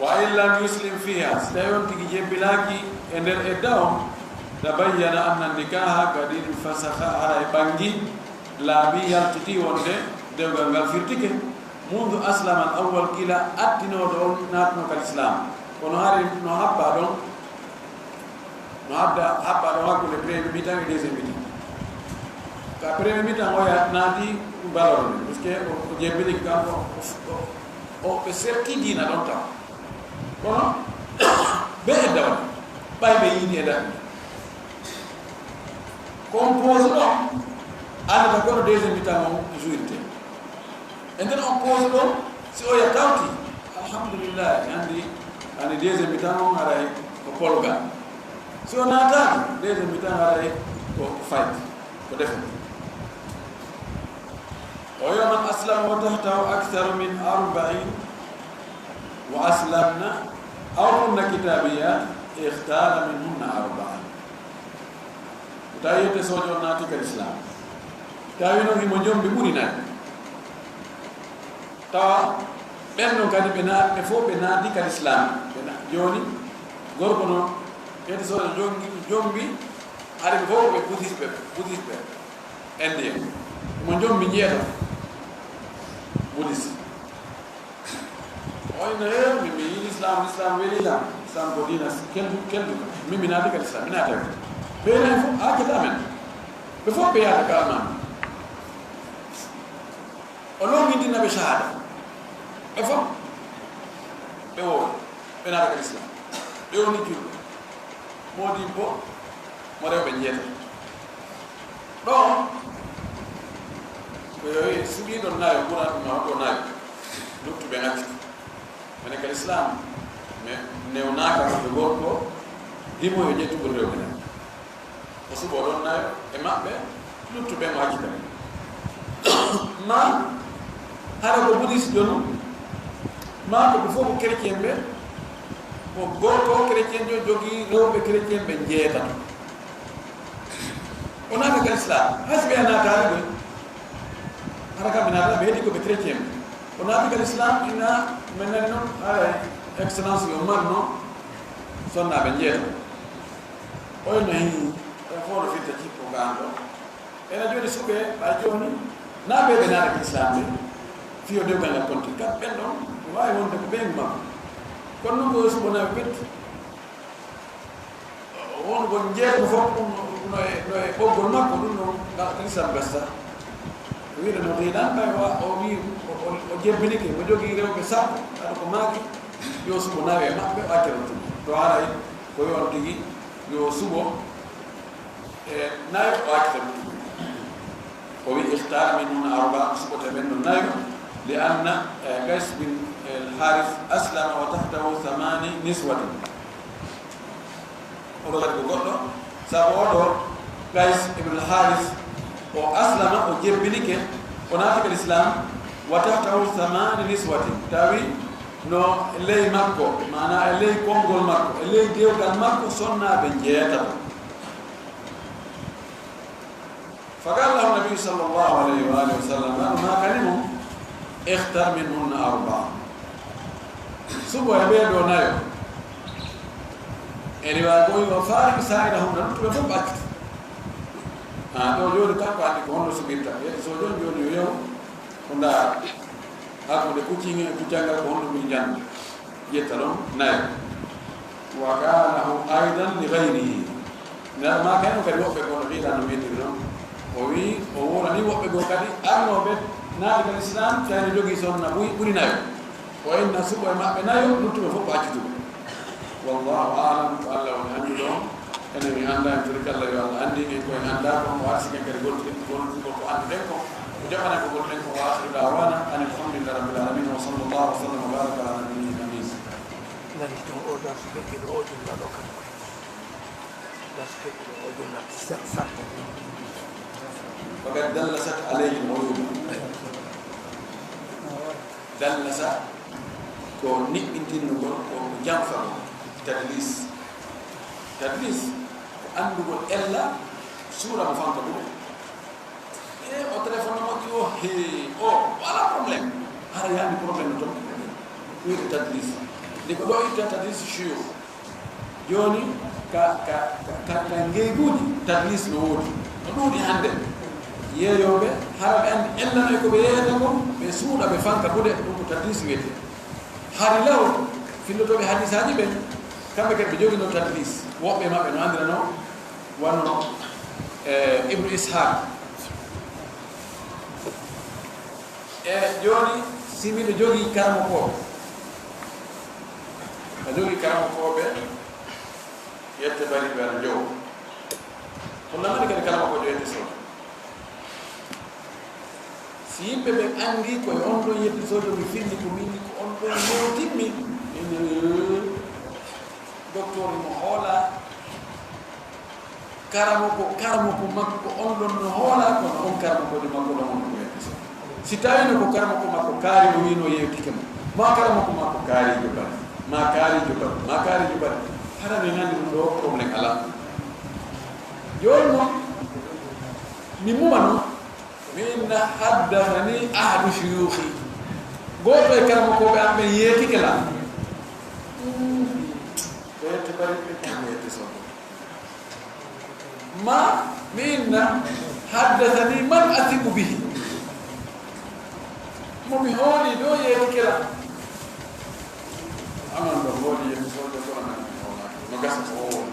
Wa in lam yuslim fiha, si tawi on tigi jebbilaaki e nder edda on, tabayyana anna nikaha qad infasakha, hara e ɓangi, laabi yaltiti wonde dewgal ngal firtike, mundu aslama al awwal, kila attinooɗo on naatno kal Islam. Kono hari no habba ɗon, no habda, habba ɗon hakkunde premier mi-temps e deuxième mi-temps. Ka premier mi-temps oya naati ballon, parce que o, o jebbini kanko, o, o, o ɓe serti diina ɗon taw. Kono, ɓe edda on, ɓay ɓe yiɗi e daɗi. Ko on pause ɗon, annata kono deuxième mi-temps on jouirte. E nder on pause ɗon, si oya tawti, alhamdulillah, mi anndi, anndi deuxième mi-temps on haray ko polgal. Si o naataaki, deuxième mi-temps haray ko fight, ko défaite. O yo man aslama wa tahtahu aktharu min arba'in wa aslamna aw kunna kitabiyat, ikhtara minhunna arba'an. Ko tawi yette soojo on naati kal Islam. Tawi noon himo jombi ɓuri nayi. Tawa ɓen noon kadi ɓe na-, ɓe fof ɓe naati kal Islam. Ɓe na-, jooni gorko noon, yette soojo jongi, jombi, hari ɓe fof ko ɓe budisɓe, budisɓe, Indien. Himo jombi jeetato budis. O inno, "He, min mi yiɗi Islam, Islam weli lam. Islam ko diina keldu, keldu. Min mi naati kal Islam, mi naata." Ɓe nayi fof, hakkita men. Ɓe fof ɓe yaata ka Imam. O longindina ɓe shahada. Ɓe fof ɓe woowi. Ɓe naata kal Islam. Ɓe woni julɓe. Moodibbo mo rewɓe jeetato. Ɗo, ko yo suɓiiɗo nayo, ɓura ɗum na waɗo nayo. Luttuɓe ngacci. Mene kal Islam, mi newnaaka ko gorko, dimo yo ƴettugol rewɓe nayo. O suɓo ɗon nayo e maɓɓe, luttuɓe mo accita. Ma, hara ko budis jonu, ma ko ɓe fof ko chrétien ɓe, ko gorko chrétien jo jogii rewɓe chrétien ɓe jeetato. O naata ka Islam, hay si ɓe a naataali ɗum. Hara kam ɓe naata, ɓe heɗi ko ɓe chrétien ɓe. O naati ka Islam, ina, men nani noon, hara excellence yo marno, sonnaaɓe jeetato. Oy no hini, e fof no firta cippo ka an ɗo. Ena jooni suɓe, ɓay jooni, na ɓe ɓe naata ka Islam ɓe. Fiyo dewgal ngal konti, kam ɓen ɗon, no waawi wonde ko ɓeen makko. Kono noon ko yo suɓo naɓe ɓetti. Bon, jeeɗo fof ɗum no e, no e ɓoggol makko, ɗum noon ngal ko Lislam gasta. O wiide no Ghaylan ɓay wa, o wi, o, o, o jebbinike, mo jogii rewɓe sappo, aɗa ko maaki, yo suɓo nayo e maɓɓe, o accata ɗum. To haray ko yo on tigi, yo suɓo e nayo, o accata ɗum. O wi, "Ikhtar minhunna arba'a", suɓoto ɓen ɗon nayo, li anna, eh, Qays bin, eh, Haris aslama wa tahtahu thamani niswatin. Oɗo kadi ko goɗɗo, sabu oɗo Qays ibn Haris, o aslama, o jebbinike, o naatike Lislaam, wa tahtahu thamani niswatin, tawi no e ley makko, maanaa e ley konngol makko, e ley dewgal makko, sonnaaɓe njeetato. فقال له النبي صلى الله عليه وآله وسلم, قال: "ما كلمهم؟ اختر منهن أربعة." Suɓo e ɓee ɗoo nayo. E riwaya goo, "Wa fariq sa'irahunna", luttuɓe fof accu. Ah, ɗo jooni kanko anndi ko honno suɓirta. Yeeso jooni, jooni yo yahu, o ndaara. Hakkunde kuccingal e kuccangal ko honno ɗum jannga. Ƴetta ɗon nayo. Wa qala lahu aydan li ghayrihi. Nana ma kay on kadi woɓɓe goo no Ghaylan no wiirtiri noon. O wii, o wolani woɓɓe goo kadi arnooɓe naati ka Lislaam, tawi no jogii sonna buy ɓuri nayo. O inna suɓo e maɓɓe nayo, luttuɓe fof ko accutuɓe. Wallahu a'lam, ko Allah woni annduɗo on. Enen en anndaa, en torike Allah yo Allah anndin en ko en anndaa kon, o arsike en kadi gollude, gollugol ko annduɗen kon, o jaɓana en ko golluɗen kon. Wa akhiru da'wana anil hamdulillahi rabbil alamin, wa sallallahu wa sallam wa baraka ala nabiyyina amin. Nani tun o darsu feƴƴuɗo o junnaɗo kan. Darsu feƴƴuɗo o junnaɗo. Sa-, sa-. Faqad dallasat alayhi al-uyub. Dallasa ko niɓɓintinnugol, ko janfagol. Tadlis. Tadlis ko anndugol ella, suura mo fanka ɓuri. E o téléphone moƴƴi o, he, o, wala problème. Hara yaani problème no toon. Wiyete tadlis. Nde ko ɗo itta tadlis shuyukh. Jooni, ka, ka, ka, ka, ka ngeyguuji, tadlis no woodi. No ɗuuɗi hannde. Yeeyooɓe, hara ɓe anndi ellano e ko ɓe yeeyata kon, ɓe suuɗa, ɓe fanka buɗe, ɗum ko tadlis wiyetee. Hari law, fillotooɓe hadiisaaji ɓen, kamɓe kadi ɓe joginoo tadlis. Woɓɓe maɓɓe no anndiranoo, wano, eh, Ibnu Ishaq. E jooni, si miɗo jogii karamokooɓe, a jogii karamokooɓe, yette bariiɓe aɗa jowo. Kono namani kadi karamokoojo yette sodo. Si yimɓe ɓen anndi ko e on ɗon yette sodo mi finni, ko min ko on ɗon yewtimmi, min, eh, docteur mo hoola, Karamoko, karamoko makko on ɗon no hoola, kono on karamokoojo makko ɗon on ko yeddi so. Si tawiino ko karamoko makko kaari, o wiino yewtike mo. Ma karamoko makko kaarijo bari. Ma kaarijo bari. Ma kaarijo bari. Hara min anndi ɗum ɗo problème alaa. Jooni noon, mi muma noon, mi inna haddathani ahadu shuyukhi. Gooto e karamokooɓe am ɓen yeetike lan. Hmm. Ko yette bari ɓe kam yette so. Ma mi inna haddathani man athiqu bihi. Mo mi hooli ɗo yeeti kela. Aman ɗo hooli yeeti sojo ko anan mi hoolaaki. No gasa ko o woni.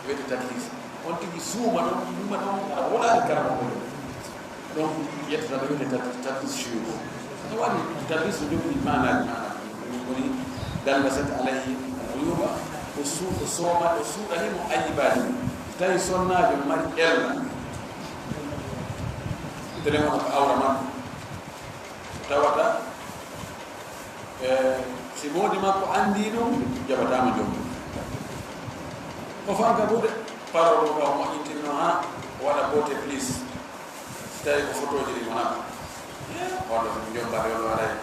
Wiyete tadlis. On tigi suuma ɗon, ɗuma ɗon, a wolaani karama ko ɗon. Donc, yettata ɗo wiyete tadlis, tadlis shuyukh. No waɗi tadlis no jogii maanaaji, maanaaji. Ɗum woni dallasat alayhi al uyuba, o su-, o sooma, o suuɗani mo ayibaaji mum. Tawi sonnaajo no mari ella, tele wona ko awra makko. Tawata, e, si moodi makko anndii ɗum, jaɓataa mo joom mum. O fanka buuɗe, parole o ka o moƴƴintinno haa o waɗa beauté plus. Si tawi ko fotooji ɗi wonata. Hoto mi jomba de, o haray.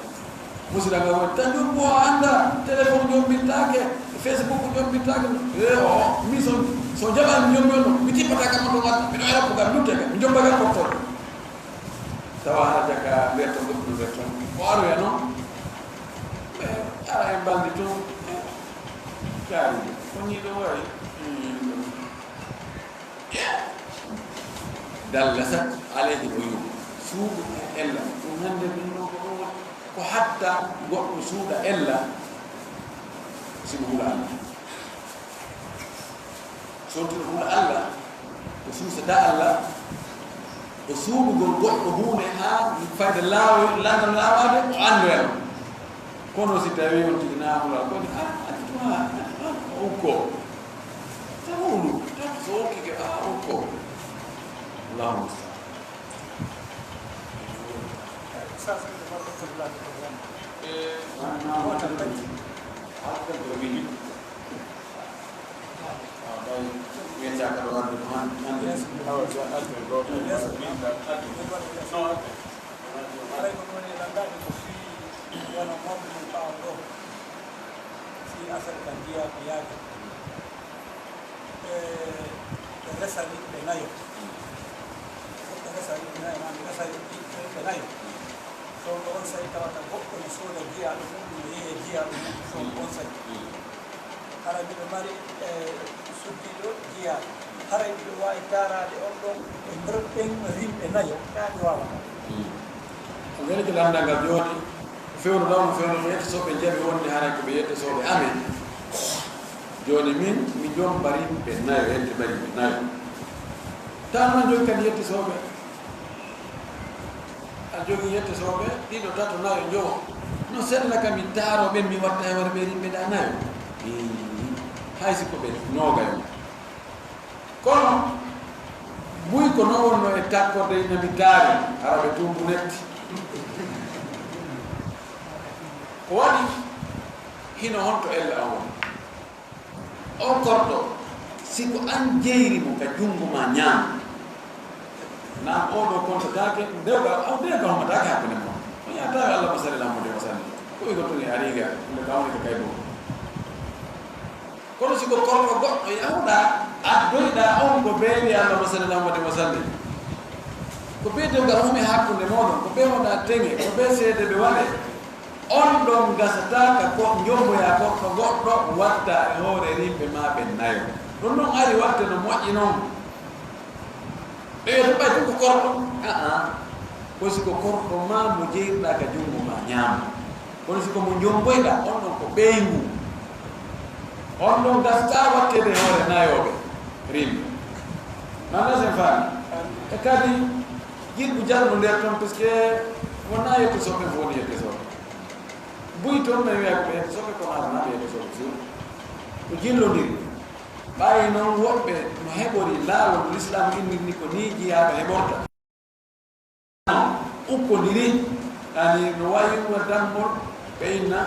Musidɗo ngal woni, "Tanjum ko o annda, téléphone jombitaake, Facebook jombitaake." E, o, mi so, so jaɓaani mi jombi on, mi tippata kam on ɗon adda. Miɗo era ko gal lutte gal, mi jomba gal portol. Tawa hara jaka werto goɗɗum werto. O aroya noon. Ɓe ara en baldi toon. E, kaari. Ko nii ɗo wayi. Hmm. Dallasat alayhi al uyub. Suuɗu e ella. Ɗum hannde ɗum ɗo ko ɗum woni. Ko hatta goɗɗo suuɗa ella. Si mo hula Allah. Sontude hula Allah, o suusata Allah, o suuɗugol goɗɗo huunde haa fayda laawi-, lanndam laawaade, o anndoya ɗum. Kono si tawii on tigi naamulal koni, a, a, a, a, o ukkoo. Tawa o ndu, tawa so o ukkike, a, o ukkoo. Allahumma musta'an. Eh, Haray ko ɗum woni lanndaaɓe ko fii wona mawɓe men ɓaawo ɗoo, fii affaire ka njiyaa ko yaade. Ɓe, ɓe resani ɓe nayo. Ɓe resani ɓe nayo, maa ɓe resani ɓe, ɓe nayo. So ko on saa'i tawata goɗɗo no sooda jiyaaɗo mum, no yeeya jiyaaɗo mum, so ko on saa'i. Hara miɗo mari, eh, suddiiɗo jiyaaɗo. Haray miɗo waawi taaraade on ɗon e nder ɓen rimɓe nayo, kaa mi waawataa? Ko weli ko lanndal ngal jooni, fewndo ɗon, fewndo ko yettisooɓe njaɓi wonde haray ko ɓe yettisooɓe amen. Jooni min, mi jomba rimɓe nayo, yettisooɓe rimɓe nayo. Tawa noon jooni kadi yettisooɓe. A jogii yettisooɓe ɗiɗo, tato, nayo, njowo. No sella ka mi taaroo ɓen, mi watta e hoore ɓe rimɓe ɗa nayo. Ii, hay si ko ɓe noogay. Kono buy ko non wonno e takkorde ina mi taari, hara ɓe tumbu netti. Ko waɗi hino honto ella on woni? O korɗo, si ko an jeyri mo ka junngo ma ñaamo, naam, oo ɗoo kontataake, dewgal, aw dewgal hommataake hakkunde mon. On yaha tawi Allahumma salli Muhammadin wa sallim. Ko wi ko tun e ariga, nde kawni ko kay ɗum. Kono si ko korɗo goɗɗo yahuɗaa, addoyɗaa on ko beeli Allahumma salli Muhammadin wa sallim. Ko bee dewgal homi hakkunde mooɗon, ko bee wonaa teŋe, ko bee seede ɓe waɗe. On ɗon gasata ka ko njomboyaa korɗo goɗɗo watta e hoore rimɓe maa ɓen nayo. Ɗum ɗon ari watte no moƴƴi non. Ɓe wiyata ɓay ɗum ko korɗo. Aa, ko si ko korɗo maa mo jeyirɗaa ka junngo maa ñaamo. Kono si ko mo njomboyɗaa, on ɗon ko ɓeyngu. On ɗon gasata watteede hoore nayooɓe rimɓe. Nana sen faami? E kadi, jilɓu jalnu nder ton, puisque wonaa yetto soɓe fof woni yetto soɓe. Buy toon, mi wiya ko ɓe heɓi soɓe, kono alaa ɓe heɓi soɓe few. Ko jillondiri. Ɓaayi noon woɓɓe no heɓori laawol no Lislaam inndirni ko nii jiyaaɓe heɓorta. Ukkondiri, yani no wayi wona dammol ɓe inna,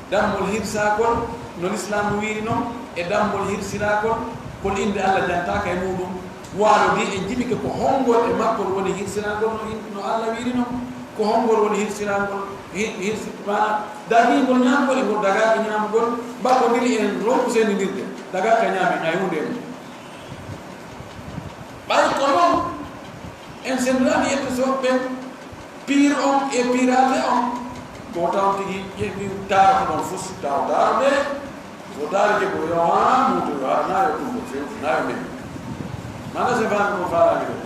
dammol hirsaakol, no Lislaam wiiri noon, e dammol hirsiraakol, kol innde Alla jantaaka e muuɗum. Waalodii en jibike ko honngol e makkol woni hirsiraangol no in-, no Alla wiiri non? Ko honngol woni hirsiraangol? Hi-, hirsi-, maanaa, dagingol ñaamgol e ngol dagaaka ñaamgol, mbaɗondiri en ronku sendindirde, dagaaka ñaamen hay huunde e mum. Ɓay ko non, en senndaani yetto so ɓen piir on e piiraate on, ko taw tigi ƴeewi taaro ɗon fus, taw taaro de, so taari ke ko yo haa muuto yo haa nayo ɗum ko few, nayo men. Mana se faami ko faalaami ɗo.